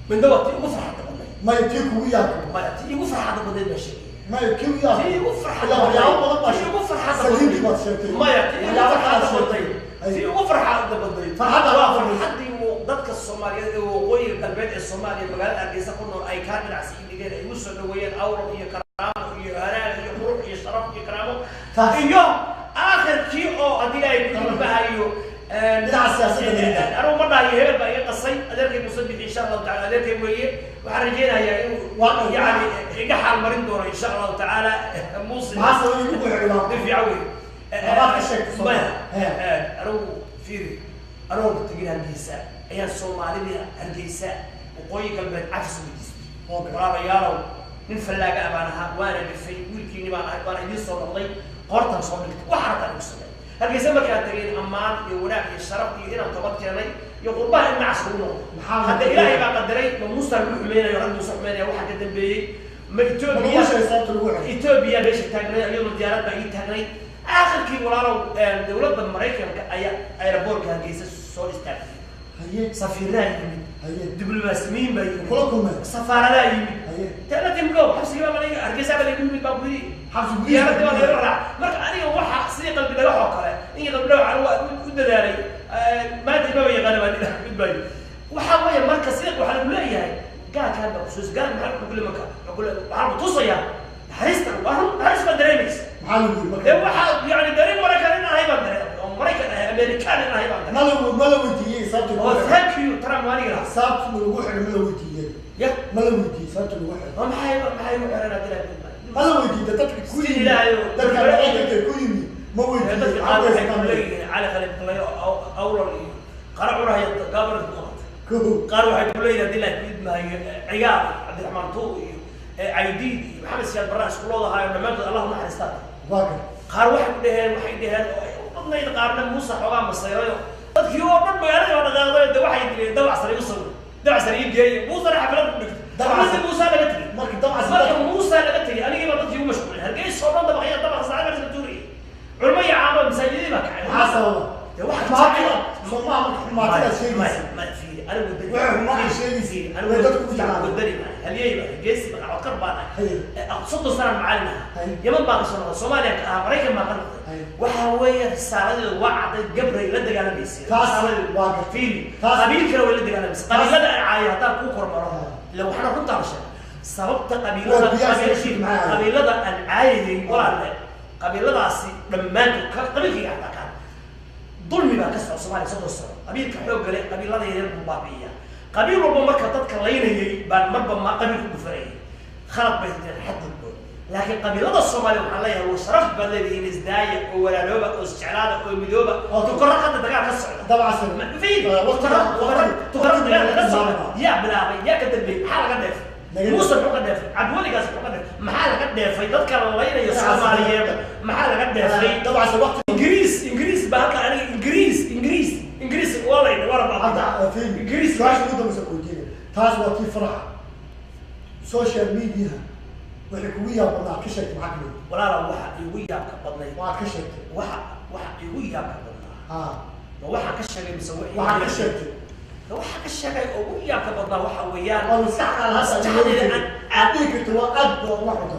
midna waa tii ugu farxadda badnayd. Maya, tii kugu yaabka? Maya, tii igu farxadda badnayd baa sheegaya. Maya, kii ugu yaabka? Tii igu farxadda waxyaabo badan baa tii ugu farxadda saliidii baad sheegtay. Maya, tii ugu waxyaabo kalaad farxadda sheegtay. badnayd, tii ugu farxadda badnayd Farxadda waa aad badnayd. Farxaddii dadka Soomaaliyeed ee waqooyiga galbeed ee Soomaaliya, magaalada Hargeysa ku nool, ay kaa dhinacsi dhigeen, ay igu soo dhaweeyeen awrad iyo karaamo iyo hanaag iyo qurux iyo sharaf iyo karaamo Taas. Iyo aakhirkii oo haddii Ilaahay ku ilmahayo Dhinaca siyaasadda laga daa. Anigu ma dhahayo hebel baa iga qasay. Adeerkay Muuse Bixi, insha Allahu tacala, adeerkay weeye. Waxaan rajeynayaa inuu Waa yani iga xaal marin doono, insha Allahu tacaala, Muuse. Maxaa sababay kugu xidhiidhaa? Nin fiican wey. Labaad ka sheegtay Soomaaliya. Maya, anigu fiiri, anigoo tegin Hargeysa ayaan Soomaalida Hargeysa waqooyi galbeed cafis weydiistay. Walaalayaalow, nin fallaaga ah baan ahaa, waana dhifay, wiilkiini baan ahay, waana idiin soo noqday, qoortaan soo dhigtay, waxa rabtaan igu samey. Hargeysa markaan tegeen, ammaan iyo wanaag iyo sharaf iyo inaan toobad keenay iyo qurbaha in nacas lagu noqdo. Maxaa Hadda Ilaahay baa qadaray. Ma Muusa lagu xumeynayo, rag Muuse xumeynaya waxaa ka dambeeyey ma Ma lagu Etoobiya sheegay sababta lagu xidhay? Etoobiya meesha taagnay, iyadoo diyaarad baa ii taagnay. Aakhirkii, walaalow, dowladda Maraykanka ayaa aeroboortka Hargeysa soo istaagtay. Safiiraa yimid, diblomaasimiin baa yimid, Kula kulmeen? Safaaradaa yimid. Let him go. Xabsigii baa laga, Hargeysa baa lagu yimid baan ku yidhi. Xabsi gudihiisa. Diyaaradii baa laga raac. Marka aniga waxa sidii qalbi dhagax oo kale, ninkii qalbi dhagax anigu waa u dadaalay, maanta imaba yaqaana baa mid baa yidhi. Waxaa weeye marka sidii waxaa lagu leeyahay gaalkaan baa kusuus gaal maxaa ku kule marka waxaa lagu tusayaa naxariista, waa run, naxariis baa dareemaysa. Maxaa lagu yiri marka? Dee waxaa yani dareen Maraykan in ahay baan dareen, oo Maraykan ahay, Amerikaan in ahay baan dareen. Ma la weydiiyey sababta lagu Oo xidhay? Thank you Trump, waa aniga lahaa. Sababta lagu xidhay ma la weydiiyey? Ya. Ma la weydiiyey sababta lagu xidhay? Oo maxay u xiran haddii la Ma la weydiiyey dadka ku Si yimi? Ilaahay oo- Dadka Maraykanka ku yimi ma weydiiyey? Dadka qaar waxay ku Maxaa leeyihiin Cali Khalif Qalayo awlal iyo qara curahaya gaabarka ku qabatay. Kow. Qaar waxay ku leeyihiin haddii la idmaayo Cigaal, Cabdiraxmaan Tuur iyo Caydiid iyo Maxamed Siyaad Barraa isku loodahaayo, dhammaantood Allah u naxariistaa. Waa kan. Qaar waxay ku dheheen, waxay dheheen oo ay u badnayd qaarna Muuse xoogaa masayrayo, dadkii oo dhan magaaladii waa dhaqaaqday. De waxay dileen dabac sare igu sawir, dabac sare ii geeyay, Muusena xaflad ku dhigtay. Dabac Xafladii sare. Muuse laga tegey. Marka dabac sare- Marka Muuse laga tegey, anigii baa dadkii ugu mashquulay. Hargeysa oo dhan dabaqya dabac sare baa iska tuurayay, culmo iyo caamo masaajidadii baa kacay. Maxaa sababa? Dee waxa Xumaatida soo maaha marka xumaatidaad sheegaysa? Ma fiiri, anigu wadani Waxay xumaanta sheegaysa, way dadku ku jeclaadeen. Wadani baan, halyey baan, geesi baan, codkar baan ahay. 30 sanaan macallin ahaa. Yaman baan ka soo noqday, Soomaaliya ka ahaa, Maraykan baan ka noqday. Waxa weeye risaaladeedu waa cadday, gabray la dagaalamaysay. Taas Risaaladeedu waa gartay. Fiiri, Taas- qabiilkana way la dagaalamaysay. Qabiilada aan caayo haddaan kuu kormaro, ila waxna runtaa la sheegay sababta qabiilada Waa biyaha qabiilshii maxaa ahayd? Qabiilada aan caayayay walaalle, qabiiladaasi dhammaantood qabiilkayga xataa kaan dulmi baa ka socda Soomaaliya 30 sano. Qabiilka xoogga leh qabiilada yaryar buu baabi'iyaa. Qabiil walba marka dadka laynayay baan marba ma qabiil ku dhufanayay. Khalad bay jireen, xadgudbo Laakiin qabiilada Soomaaliya waxaan leeyahay waa sharaf baad leedihiin, isdaaya oo walaalooba oo isjeclaada oo midooba. Tukaro hadda dagaal ka socda. Dabcan. Fiir, tukaro dagaal ka socda yaa bilaabay? Yaa ka dambeeyey? Maxaa laga dheefay? Muuse muxuu ka dheefay? Cabdiweligaas muxuu ka dheefay? Maxaa laga dheefay dadka la laynayo Soomaaliyeed? Maxaa laga dheefay? Dabcan waqti Ingiriis baa halka aniga Ingiriis waa layna waa la hadda fiir. Ingiriis. Su-aasha ugu dambaysa ku weydiinaya, taas waa tii faraxa social media, waxay kugu yaab badnaa ka sheegtay maxaa kamid? Walaala, waxa igu yaabka badnayd waxaad ka sheegtay. Waxa igu yaabka badnaa ha ma waxaa ka sheegay mise wixii? Waxaad ka sheegtay. Waxa ka sheegay oo ugu yaabka badnaa waxa weeyaan oo maskaxda hadda maskaxdayda aan aad dhihi karto waa aad baa uga xunta.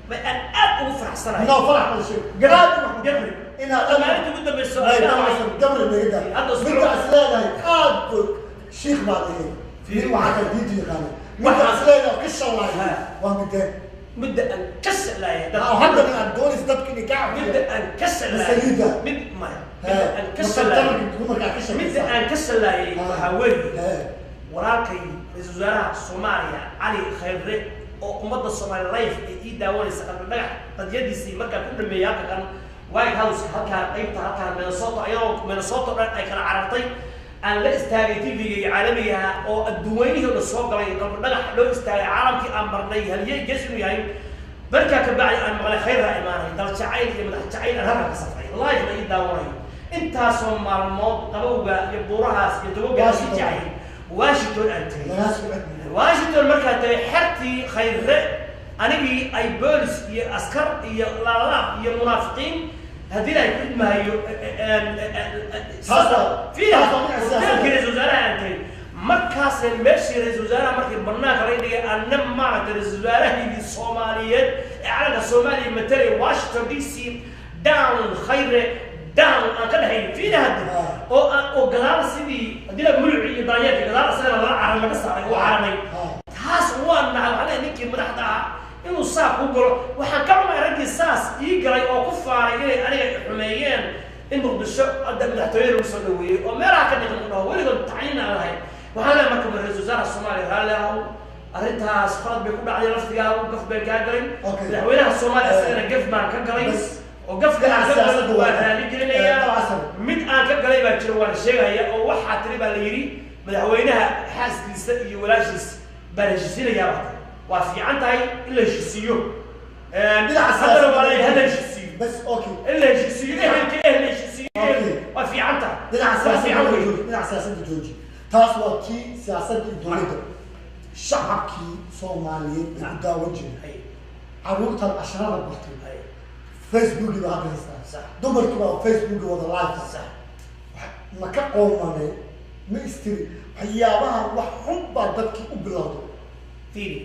Ma aan aad ugu faraxsanahay. No, farax ma sheeg. Gabri, aad uga xunta. Gabri. Inaad maalinta ugu dambayso May dabcan gabri naga daa. Hadda usbuuc- Midda is leedahay aad bu shiikh baad ahayd, mid waxaa kale diinta yaqaana, midda is leedahay ka shallaay waa midee? Midda aan ka shalaayay oo haddana aad doonaysa dadka inay kaa midda aan ka shalaayay Masaliida. Mid maya, midda aan ka shalaayay dumarkaa ka midda sheekaysa aan ka shalaayay waxaa weeye walaalkay ra-iisul wasaaraha Soomaaliya Cali Khayre oo ummadda Soomaali life ay ii daawanaysa, Qalbi Dhagax qadiyadiisii markaa ku dhameeyay halka kan White House, halkaan qaybta halkaan Minnesota, iyadoo Minnesota dhan ay kala carartay, aan la istaagay TV-ga iyo caalamiga ah oo adduunweynihii oo dhan soo galay, Qalbi Dhagax loo istaagay, caalamkii aan marnay haliyey gees inuu yahay. Markaa ka bacdi aan maqlay Khayra imaanay, dal jacayl iyo madax jacayl aan halkan ka safray, live la ii daawanayo intaasoo maalmood, qabowga iyo buurahaas iyo togoga ii jacay, Washington aan tegay. Lagaa soo cedbiyo. Washington markaa tagay, xertii Khayre anigii ay boolis iyo askar iyo laalaab iyo munaafiqiin haddii ay ku idmahayo Taas waa dhinaca siyaasadda. Hoteelkii ra-iisul wasaaraha aan tagay, markaas meeshii ra-iisul wasaaraha markii banaanka laga dhigay, anna maaragtay ra-iisul wasaarahaygii Soomaaliyeed ee calanka Soomaaliya matalaya Washington DC, down Khayre down aan ka dhexayn fiina hadda oo aan oo gadaal sidii haddii la muluci iyo daanyeerka gadaal isagana lala carar laga saaray oo cararay. Taas waa nahay. Waxaan leeyahay ninkii madaxda ahaa inuu saa ku galo, waxaan ka xumay raggii saas ii galay oo ku faaray inay aniga i xumeeyeen, in Muqdisho hadda madaxtooyada lagu soo dhaweeyey oo meelaha ka dhiqan ku dhaho weligood tacyiin aan lahayn. Waxaan leeyahay marka ra-iisul wasaaraha Soomaaliya raalli ahow, arrintaas qalad bay ku dhacday, laftigaagu gaf baan kaa galay. Madaxweynaha Soomaaliya isagana gaf baan ka galay oo gafka aan ka Dhinaca siyaasadda galay waa waa- raali gelinayaa. Dabcan. Mid aan ka galay baa jira, waan sheegaya oo waxaa tiri baa la yidhi madaxweynaha xaaskiisa iyo walaashiis baan heshiisiinayaa. Baa tiri waa fiican tahay in la heshiisiiyo. Dhinaca Haddana siyaasadda waa la hala heshiisiiyo. Bas, okay. In la heshiisiiyo ehelka, ehel la heshiisiiyo. Waa fiican tahay. Dhinaca Waa siyaasadda fiican wey. jooji, dhinaca siyaasadda jooji. Taas waa tii siyaasadda iyo dowladda. Shacabkii Soomaaliyeed ee ku daawan jiray, carruurtan casharada bartay, Facebookii baa hadda haystaa, dumarkii baa Facebookii wada live. Ma ka qoomanay? Ma istiri waxyaabaha wax xun baa dadkii u bilowday? Fiiri,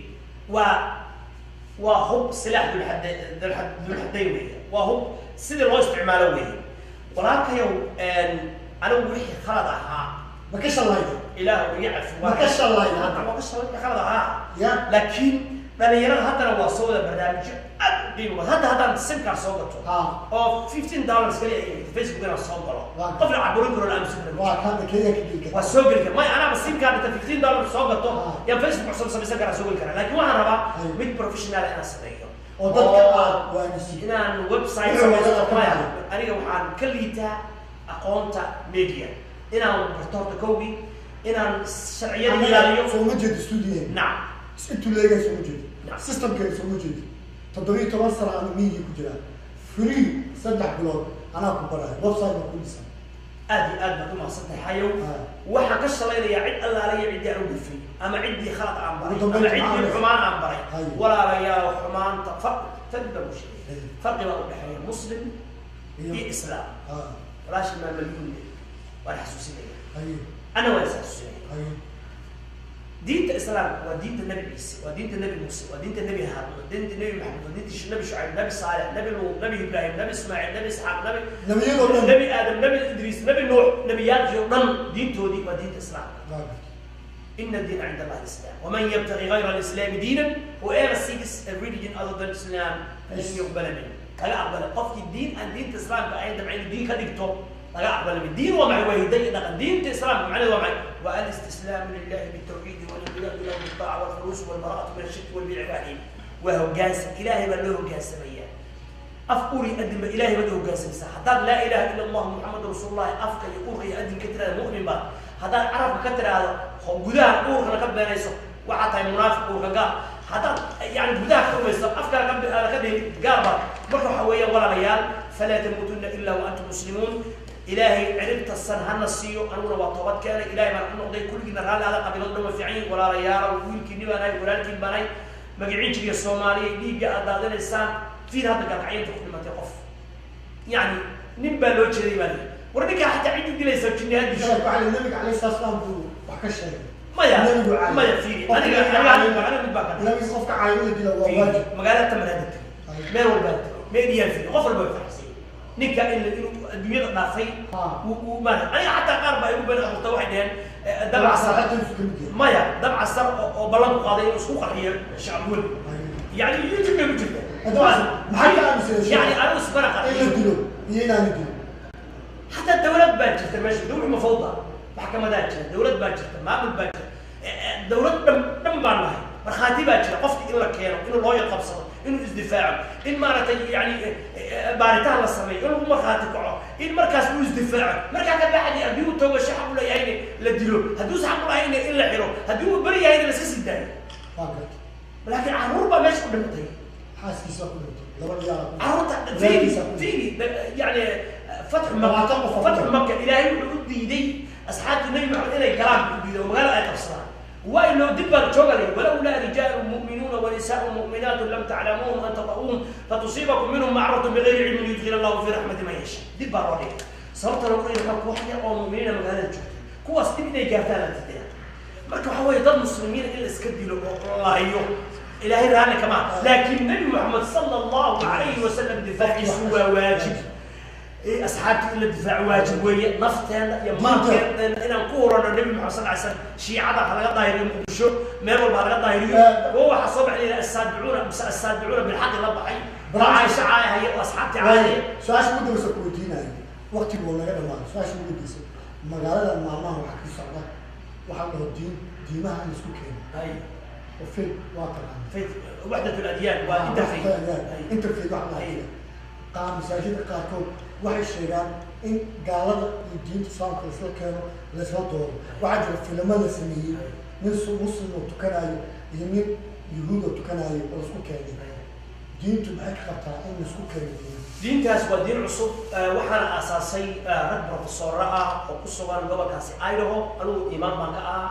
waa hub, silaax dulxaday weeye, waa hub sidii loo isticmaalo weeye. Walaalkayow, anigu wixii khalad ahaa Ma ka shalayda? Ilaah iga cafi. Ma ka shalayda hadda? Waa ka shalay wixii khalad ahaa. Ya. Laakiin dhalinyarada haddana waa soo wada barnaamijyo aad u qiimo badan. Hadda haddaan simkaa soo gato oo $15 kaliya ay xigto Facebook inaan soo galo, qof la caburin karo la aamusin karo. Waa ka hadda Kenya ka geli karta. Waa soo geli kara. May, anaaba simkaa dhinta $15 soo gato yaan Facebook cusub samaysan karaa, soo geli karaa, laakiin waxaan rabaa mid professional inaan sameeyo oo dadka aad waanisid. Inaan website Wixii samaysto. wada ka Maya, baxay. aniga waxaan ka liitaa aqoonta media inaan barto horta kowgii, inaan sharciyada ilaaliyo. Soo ma jeedo studio? Nacam. Intuu leegahay soo ma jeedo? Nacam. Systemkeeda soo ma jeedo? 17 sano ama media ku jiraa, free 3 bilood anaa ku barayo, website baa ku dhisan. Aad iyo aad baad u mahadsan tahay xayow. Waxaan ka shalaynayaa cid allaala iyo ciddii aan u gafay ama ciddii khalad aan baray Ugu ama dambeyntii ciddii maxaa xumaan aan baray. Walaalayaal, xumaanta farqi baan ku sheegay, farqi baa u dhexeeya muslim iyo islaam. Walaasha maa malyuun waan xasuusinaya, ana waan is xasuusinaya. Diinta islaamka waa diinta Nabi Ciise, waa diinta Nabi Muuse, waa diinta Nabi Haarun, waa diinta Nabi Maxamed, waa diinta Nabi Shucayb, Nabi Saalex, Nabi Luut, Nabi Ibraahim, Nabi Ismaaciil, Nabi Isxaaq, Nabi Nabiyadoo dhan. Nabi Aadam, Nabi Idriis, Nabi Nuux, nabiyaalkii oo dhan diintoodii waa diinta islaamka. إن الدين عند الله الإسلام، ومن يبتغي غير الإسلام دينا، whoever seeks a religion other than Islam، فلن يقبل منه. Laga aqbala qofkii diin aan diinta islaamka ahayn dabcan inuu diin ka dhigto laga aqbala min diin. Waa maxay? Waa hiday iyo dhaqan. Diinta islaamka macnaheedu waa maxay? Waa الاستسلام لله بالتوحيد والانقياد له بالطاعة والخلوص والبراءة من الشرك والبدع واهله. Waa hoggaansan, Ilaahay baa loo hoggaansamaya. Af uri adinba Ilaahay baad u hoggaansamaysaa. Haddaad laa ilaaha ila Allah Muxamadu rasuulullahi afka iyo uurka iyo adin ka tiraahdo, mu'min baad. Haddaad carabka ka tiraahdo, gudaha uurkana ka beenayso, waxaa tahay munaafiq, uurka gaal. Haddaad yani gudaha ka rumayso, afkana ka aada ka dhihin, gaal baad. Marka waxa weeyaan walaalayaal, falaa tamuutunna ilaa wa antum muslimuun. Ilaahay ciribta san hana siiyo. Aniguna waa toobad keenay, Ilahay baan ku noqday. Kulligiina raalli aada, qabiilada dhan waa fiican yihin. Walaalayaalow, wiilkiini baan ahay, walaalkiin baan ahay, magicin jiriya Soomaaliya. Dhiigga aad daadinaysaan fiir. Hadda gaalkacyinta ku dhimatay qof, yani nin baa loo jeeday baa lihi. War ninkaa xataa ciddii dilaysa jinni ha disho. Waxaa la nabiga calayhi salaatu salaam buu wax ka sheegay. Maya. Nabigu caayay. Maya, fiiri, Qofka aniga nabiga aniga caayay- aniga mid baa ka nabiga qofka caayay in la dilo waa waajib. Magaalada taman hadda tegay, meel walbaa tegay, meediyaa fiiri, qof walba way faxsay ninka in inuu adduunyada dhaafay. Uu maarata aniga xataa qaar baa igu been abuurta, waxay dhaheen dabca sar. Saaxiibtiisu ka mid yahay. Maya, dabca sar oo ballan ku qaaday inuu isku qarxiyo shacabweli, yani YouTube bay ku jirta. Maxay ka aaminsan? Yani anigu isbana in la qarxiyo dilo iyo inaan la dilo. Xataa dawlad baa jirta meesha, dawlad ma fawda, maxkamadaa jira, dawlad baa jirta, maamul baa jira, dawlad dhan dhan baan nahay, markhaati baa jira. Qofki in la keeno, inuu loo qabsado, inuu isdifaaco, in maaragtay yani baaritaan la sameeyo, in lagu markhaati kaco, in markaas uu isdifaaco. Markaa ka bacdi haddii uu toogasho xaq u leeyahayna la dilo, haddii uusan xaq u lahayna in la xiro, haddii uu beri yahayna la iska sii daayo. Waa gartay. Laakiin carruur baa meesha ku dhimatay. Xaaskiisa ku dhintay, laba ciyaal ku carruurta fiiri fiiri, yani fatxu Maka, 20 qof oo fatxu Maka Ilaahay wuxuu u diiday asxaabta Nabi Maxamed inay galaan buu u diiday oo magaalada ay qabsadaan. Waa in loo dib baa joogalay. Walowlaa rijaalu mu'minuuna wanisaau mu'minaatu lam taclamuuhum an tata'uuhum fatusiibakum minhum macratun bigayri cilmin yudkhil Allahu fi raxmati man yasha. Dib baa loo dhigay. Sababta loogu dhigay waxaa koox yar oo mu'miniina magaalada joogtay, kuwaas dib inay gaartaan la diidaya. Marka waxa weeye dad muslimiina in la iska dilo oo la laayo, Ilaahay raalli kama. Laakiin Nabi Maxamed sala Allahu calayhi wasalam difaaciisu waa waajib. Asxaabtii in la difaaco waajib weeye. Nafteena iyo maalkeena inaan ku hurano Nabi Maxamed sal ly slam. Shiicada ha laga daahiriyo Muqdisho, meel walba ha laga daahiriyo. Oo waxaa soo baxay assaadicuuna mise assaadicuuna bilxaqi la baxay oo Caaisha caayahaya oo asxaabtii caayahaya. Su-aasha ugu dambeysa ku weydiinayo, waqtigu waa naga dhamaaday. Su-aasha ugu dambeysa, magaalada maalmaha waxaa ka socda waxaa la dhaho diin diimaha in isku keeno oo faith waa taqaana. Faith, waxdat aladyaan waa interfaith. Interfaith waxa la dhahaa. Qaar masaajida qaarkood waxay sheegaan in gaalada iyo diinta Islaamka laisla keeno, laisla doodo. Waxaa jira filimo la sameeyey, nin muslim oo tukanayo iyo nin yuhuud oo tukanayo oo laisku keenay. Diintu maxay ka qabtaa in laisku keeno diin? Diintaas waa diin cusub, waxaana aasaasay rag professorro ah oo ku sugan gobolkaasi Idaho. Anigu imaam baan ka ahaa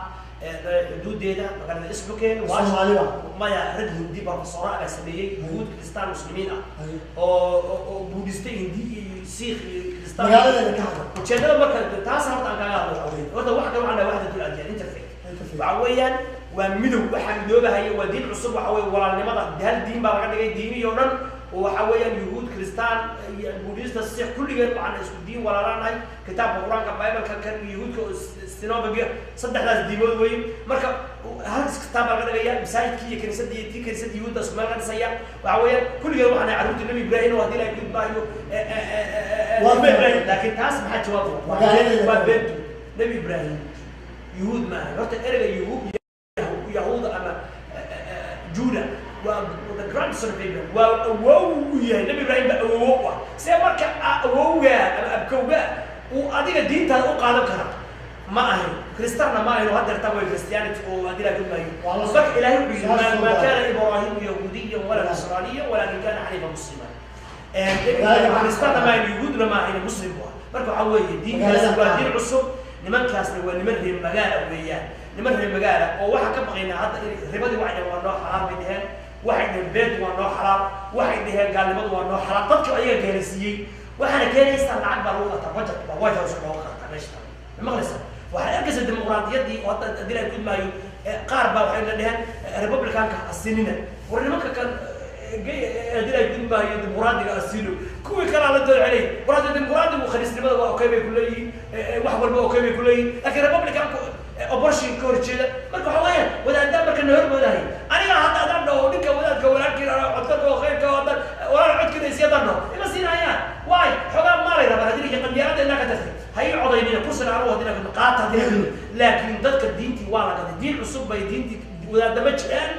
xuduudeeda magaalada Spokane. Soomaali ba? Maya, rag Hindi professorro ah baa sameeyey, Yuhuud, Kristaan, muslimiin ah oo Buudhista, Hindi iyo Siikh iyo Kristaan. Magaaladeeda ka hadla. Ujeedada marka taas horta aan kaaga hadlo waxa weeye, horta wax kale waxaan dhahay waxdatul adyaan, interfaith. Interfaith. Waxa weeyaan waa midow, waxaa midoobahaya waa diin cusub. Waxa weeye walaalnimada, hal diin baa laga dhigay diinihii oo dhan, oo waxa weeyaan Yuhuud, Kristaan iyo Buudhista, Sikh, kulligeen waxaan isku diin walaalaanahay, kitaabka Qur-aanka, Bible-ka, kan Yuhuudka oo synagogue, saddexdaas diimood weeye. Marka hal kitaab baa laga dhigaya, masaajidkii iyo kaniisadii iyo tii kaniisadii Yuhuudda isku meel ka dhisaya. Waxa weeyaan kulligeen waxaan nahay carruurtii Nabi Ibraahim oo haddii la gudbaayo Waa Nabi Ibraahim. Laakiin taas maxaa jawaab? Magaaladeeda. Waa beentu. Nabi Ibraahim Yuhuud ma ahayn. Horta ereyga Yuhuud, Yahuuda ama Juda waa the grandson of Abraham, waa awow u yahay Nabi Ibraahim ba awow u ah. See marka awowga ama abkowga uu adiga diintaada u qaadan karaa? Ma ahayn Kristanna ma ahayn oo haddeertaan way Christianity oo haddii la gudbaayo. Waa la Marka Ilaahay wuxuu yidhi Su-aasha ma soo kaana Ibraahimu yahuudiyan walaa nasraaniyan walaakin kaana xaniifa muslima. Kristanna ma ahayn, Yuhuudna ma ahayn, muslim bu ah. Marka waxaa weeye diintaasi waa diin cusub. Nimankaasna waa niman reer magaala weeyaan, niman reer magaala oo waxaan ka baqaynaa hadda in ribadii waxay dhaheen waa noo xalaal bay dheheen, waxay dheheen beentu waa noo xalaal, waxay dheheen gaalnimadu waa noo xalaal. Dadka ayaga gaalaysiiyey waxaana keenaysaa lacag baa lagu qataa, budget baa White House looga qaataa meesha. Ma maqlaysaa? Waxaad arkaysaa dimuqraadiyaddii oo hadda haddii la gudmaayo, qaar baa waxay la dheheen Republicanka asinina. War nimanka kan haddii la gudmaayo dimuqraadiga asino, kuwii kalaa la doolcelay. War hadda dimuqraadigu khaniisnimada waa okay bay kuleeyihiin, wax walba okay bay kuleeyihiin, laakiin Republicanku abortion ka horjeeda. Marka waxa weeyaan wadaaddaa marka na hormoodahay. Aniga hadda adaan dhaho ninka wadaadka walaalkiin codkarka oo khayrka oo haddaan walaal codkiina isi haddaan dhaho ima siinayaan. Waay xogaa maalay rabaan haddii la qabyaalada inaa ka tagtay ha ii codaynina kursina anigu haddii la qaata haddii la. Laakiin dadka diintii waa la gaday, diin cusub bay diintii wadaadda ma jiraan.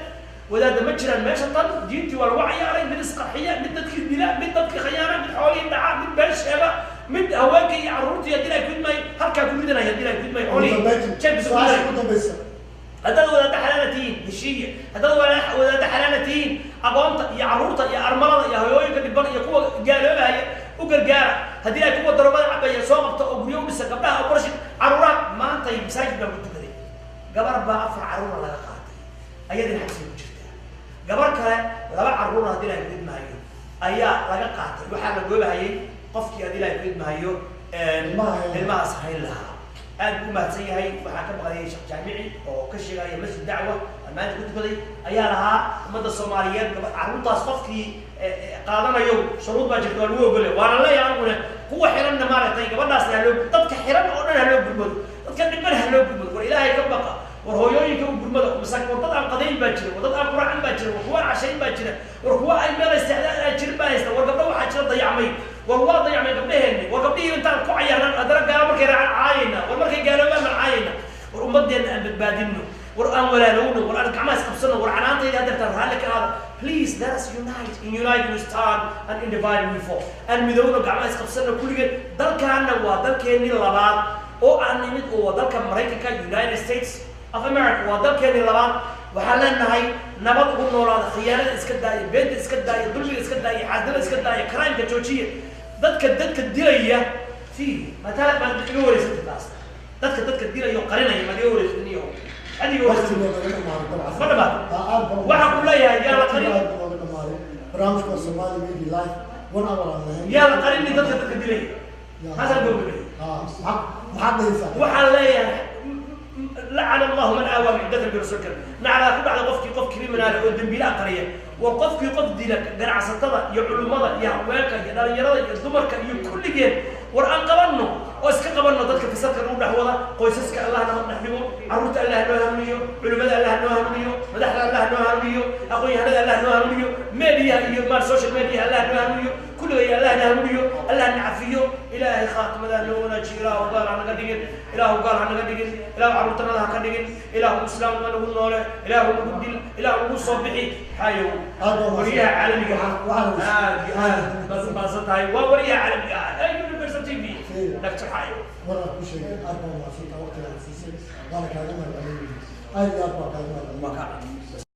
Wadaadda ma jiraan meesha tan. Diintii waa lagu cayaaray. Mid isqarxiya, mid dadkii dila, mid dadkii khayaana, mid xoolihii dhaca, mid been sheega, mid haweenkii iyo carruurtii haddii ay kudmay halkaa ku ridanaya, haddii ay kudmay xoolihii jeebkiisa ku Su-aasha ridanaya. Ugu dambaysa. Haddaad wadaadda xalaala tihiin, heshiiya. Haddaad wadaadda xalaala tihiin, aqoonta iyo carruurta iyo armalada iyo hoyooyinka dhiban iyo kuwa gaaloobaya u gargaara. Haddii ay kuwa daroobada cabaya soo qabta oo guryo u dhisa, gabdhaha oo barshi carruuraha. Maantay masaajid baan ku tukaday, gabar baa afar carruura laga qaatay, ayadina xabsiga ku jirtaa. Gabar kale laba carruura haddii ilahay ku idmahayo ayaa laga qaatay. Waxaa la goobahayay qofkii haddii ilahay ku idmahayo Ilmaha hayn lahaa. Ilmahaas hayn lahaa. Aad buu umahadsan yahay. Waxaa ka maqlayay Sheekh Jaamici oo ka sheegaya masjid Dacwa aan maanta ku tukaday, ayaa lahaa ummadda Soomaaliyeed carruurtaas qofkii qaadanayo shuruud baa jirta, waa lagu ogolya. Waana leeyahay aniguna kuwa xiranna maaragtay gabadhaasna haloo, dadka xiran oo dhan haloo gurmado, dadka dhiban haloo gurmado. War Ilaahay ka baqa, war hooyooyinka u gurmada. Masaak, war dad aan qadayn baa jira, war dad aan quraacan baa jira, war kuwa aan cashayn baa jira, war kuwa ay meel istixdaad aan jirin baa haysta. War gabdho waxaa jira dayacmay. War waa dayacmay gabdhaheenni. War gabdhihii intaan ku cayaarnaan haddana gaalo markay raacaan caayayna, war markay gaaloobaan baan caayayna. War ummadeenna aan badbaadinno, war aan walaalowno, war aan gacmaha isqabsano. War canaantayda haddeertaan raalli ka aada. Please let us unite. In unite we stand and in divide we fall. Aan midowno, gacmaha isqabsano kulligeen. Dalkaana waa dalkeennii labaad oo aan nimid, oo waa dalka Maraykanka, United States of America, waa dalkeennii labaad. Waxaan leenahay nabad ugu noolaada, khiyaanada iska daaya, beenta iska daaya, dulmiga iska daaya, xaasnimada iska daaya, crimeka joojiya, dadka dilaya. Fiiri, mataa maad iga wareysatay taas? Dadka dilaya oo qarinaya maad iga wareysatay niyo? Maxaad iga wareysatay? Waqtiga naga dhamaaday dabcan. Ma dhamaaday? Aad baan Waxaan ku leeyahay, yaa la qarin. Aad baan nooga dhamaaday. Barnaamijka waa Somali Media Live, one hour aan lahayn. Yaa la qarinin dadka dilaya. Taasaan gobgobay. Maxaad dhahaysaa? Waxaan leeyahay lacana Allahu man aawaa muxdathan birasuulka. Naclaa ku dhacda qofkii qof criminal oo dembiila qariya. War qofkii qof dila, ganacsatada iyo culummada iyo haweenka iyo dhalinyarada iyo dumarka iyo kulligeen, war aan qabanno oo iska qabanno dadka fasadka nagu dhex wada. Qoysaska Allah nama dhex dhigo, carruurta Allah noo hanuuniyo, culimmada Allah noo hanuuniyo, madaxda Allah noo hanuuniyo, aqoon-yahanada Allah noo hanuuniyo, media iyo maal social media Allah noo hanuuniyo, kulligay Allah na hanuuniyo, Allah na cafiyo, Ilaahay khaatimada noo wanaajiyo. Ilaahu gaal ha naga dhigin, Ilaahu gaal ha naga dhigin, Ilaahu carruurtanada ha ka dhigin, Ilaahu islaamka nagu noole, Ilaahu nagu dil, Ilaahu nagu soo bixi. Xayow. Aad baa wariyaha caalamiga ah. Waxaan Aad iyo aad baad mahadsan tahay. Waa wariyaha caalamiga ah ee Universal TV, Dr. Xayow. Waraan ku sheegay, aad baa mahadsantaa waqtiga aad siisay, waana kaaga mahadcelinaya, aad iyo aad baa kaaga mahadcelinaya. Waa kaa.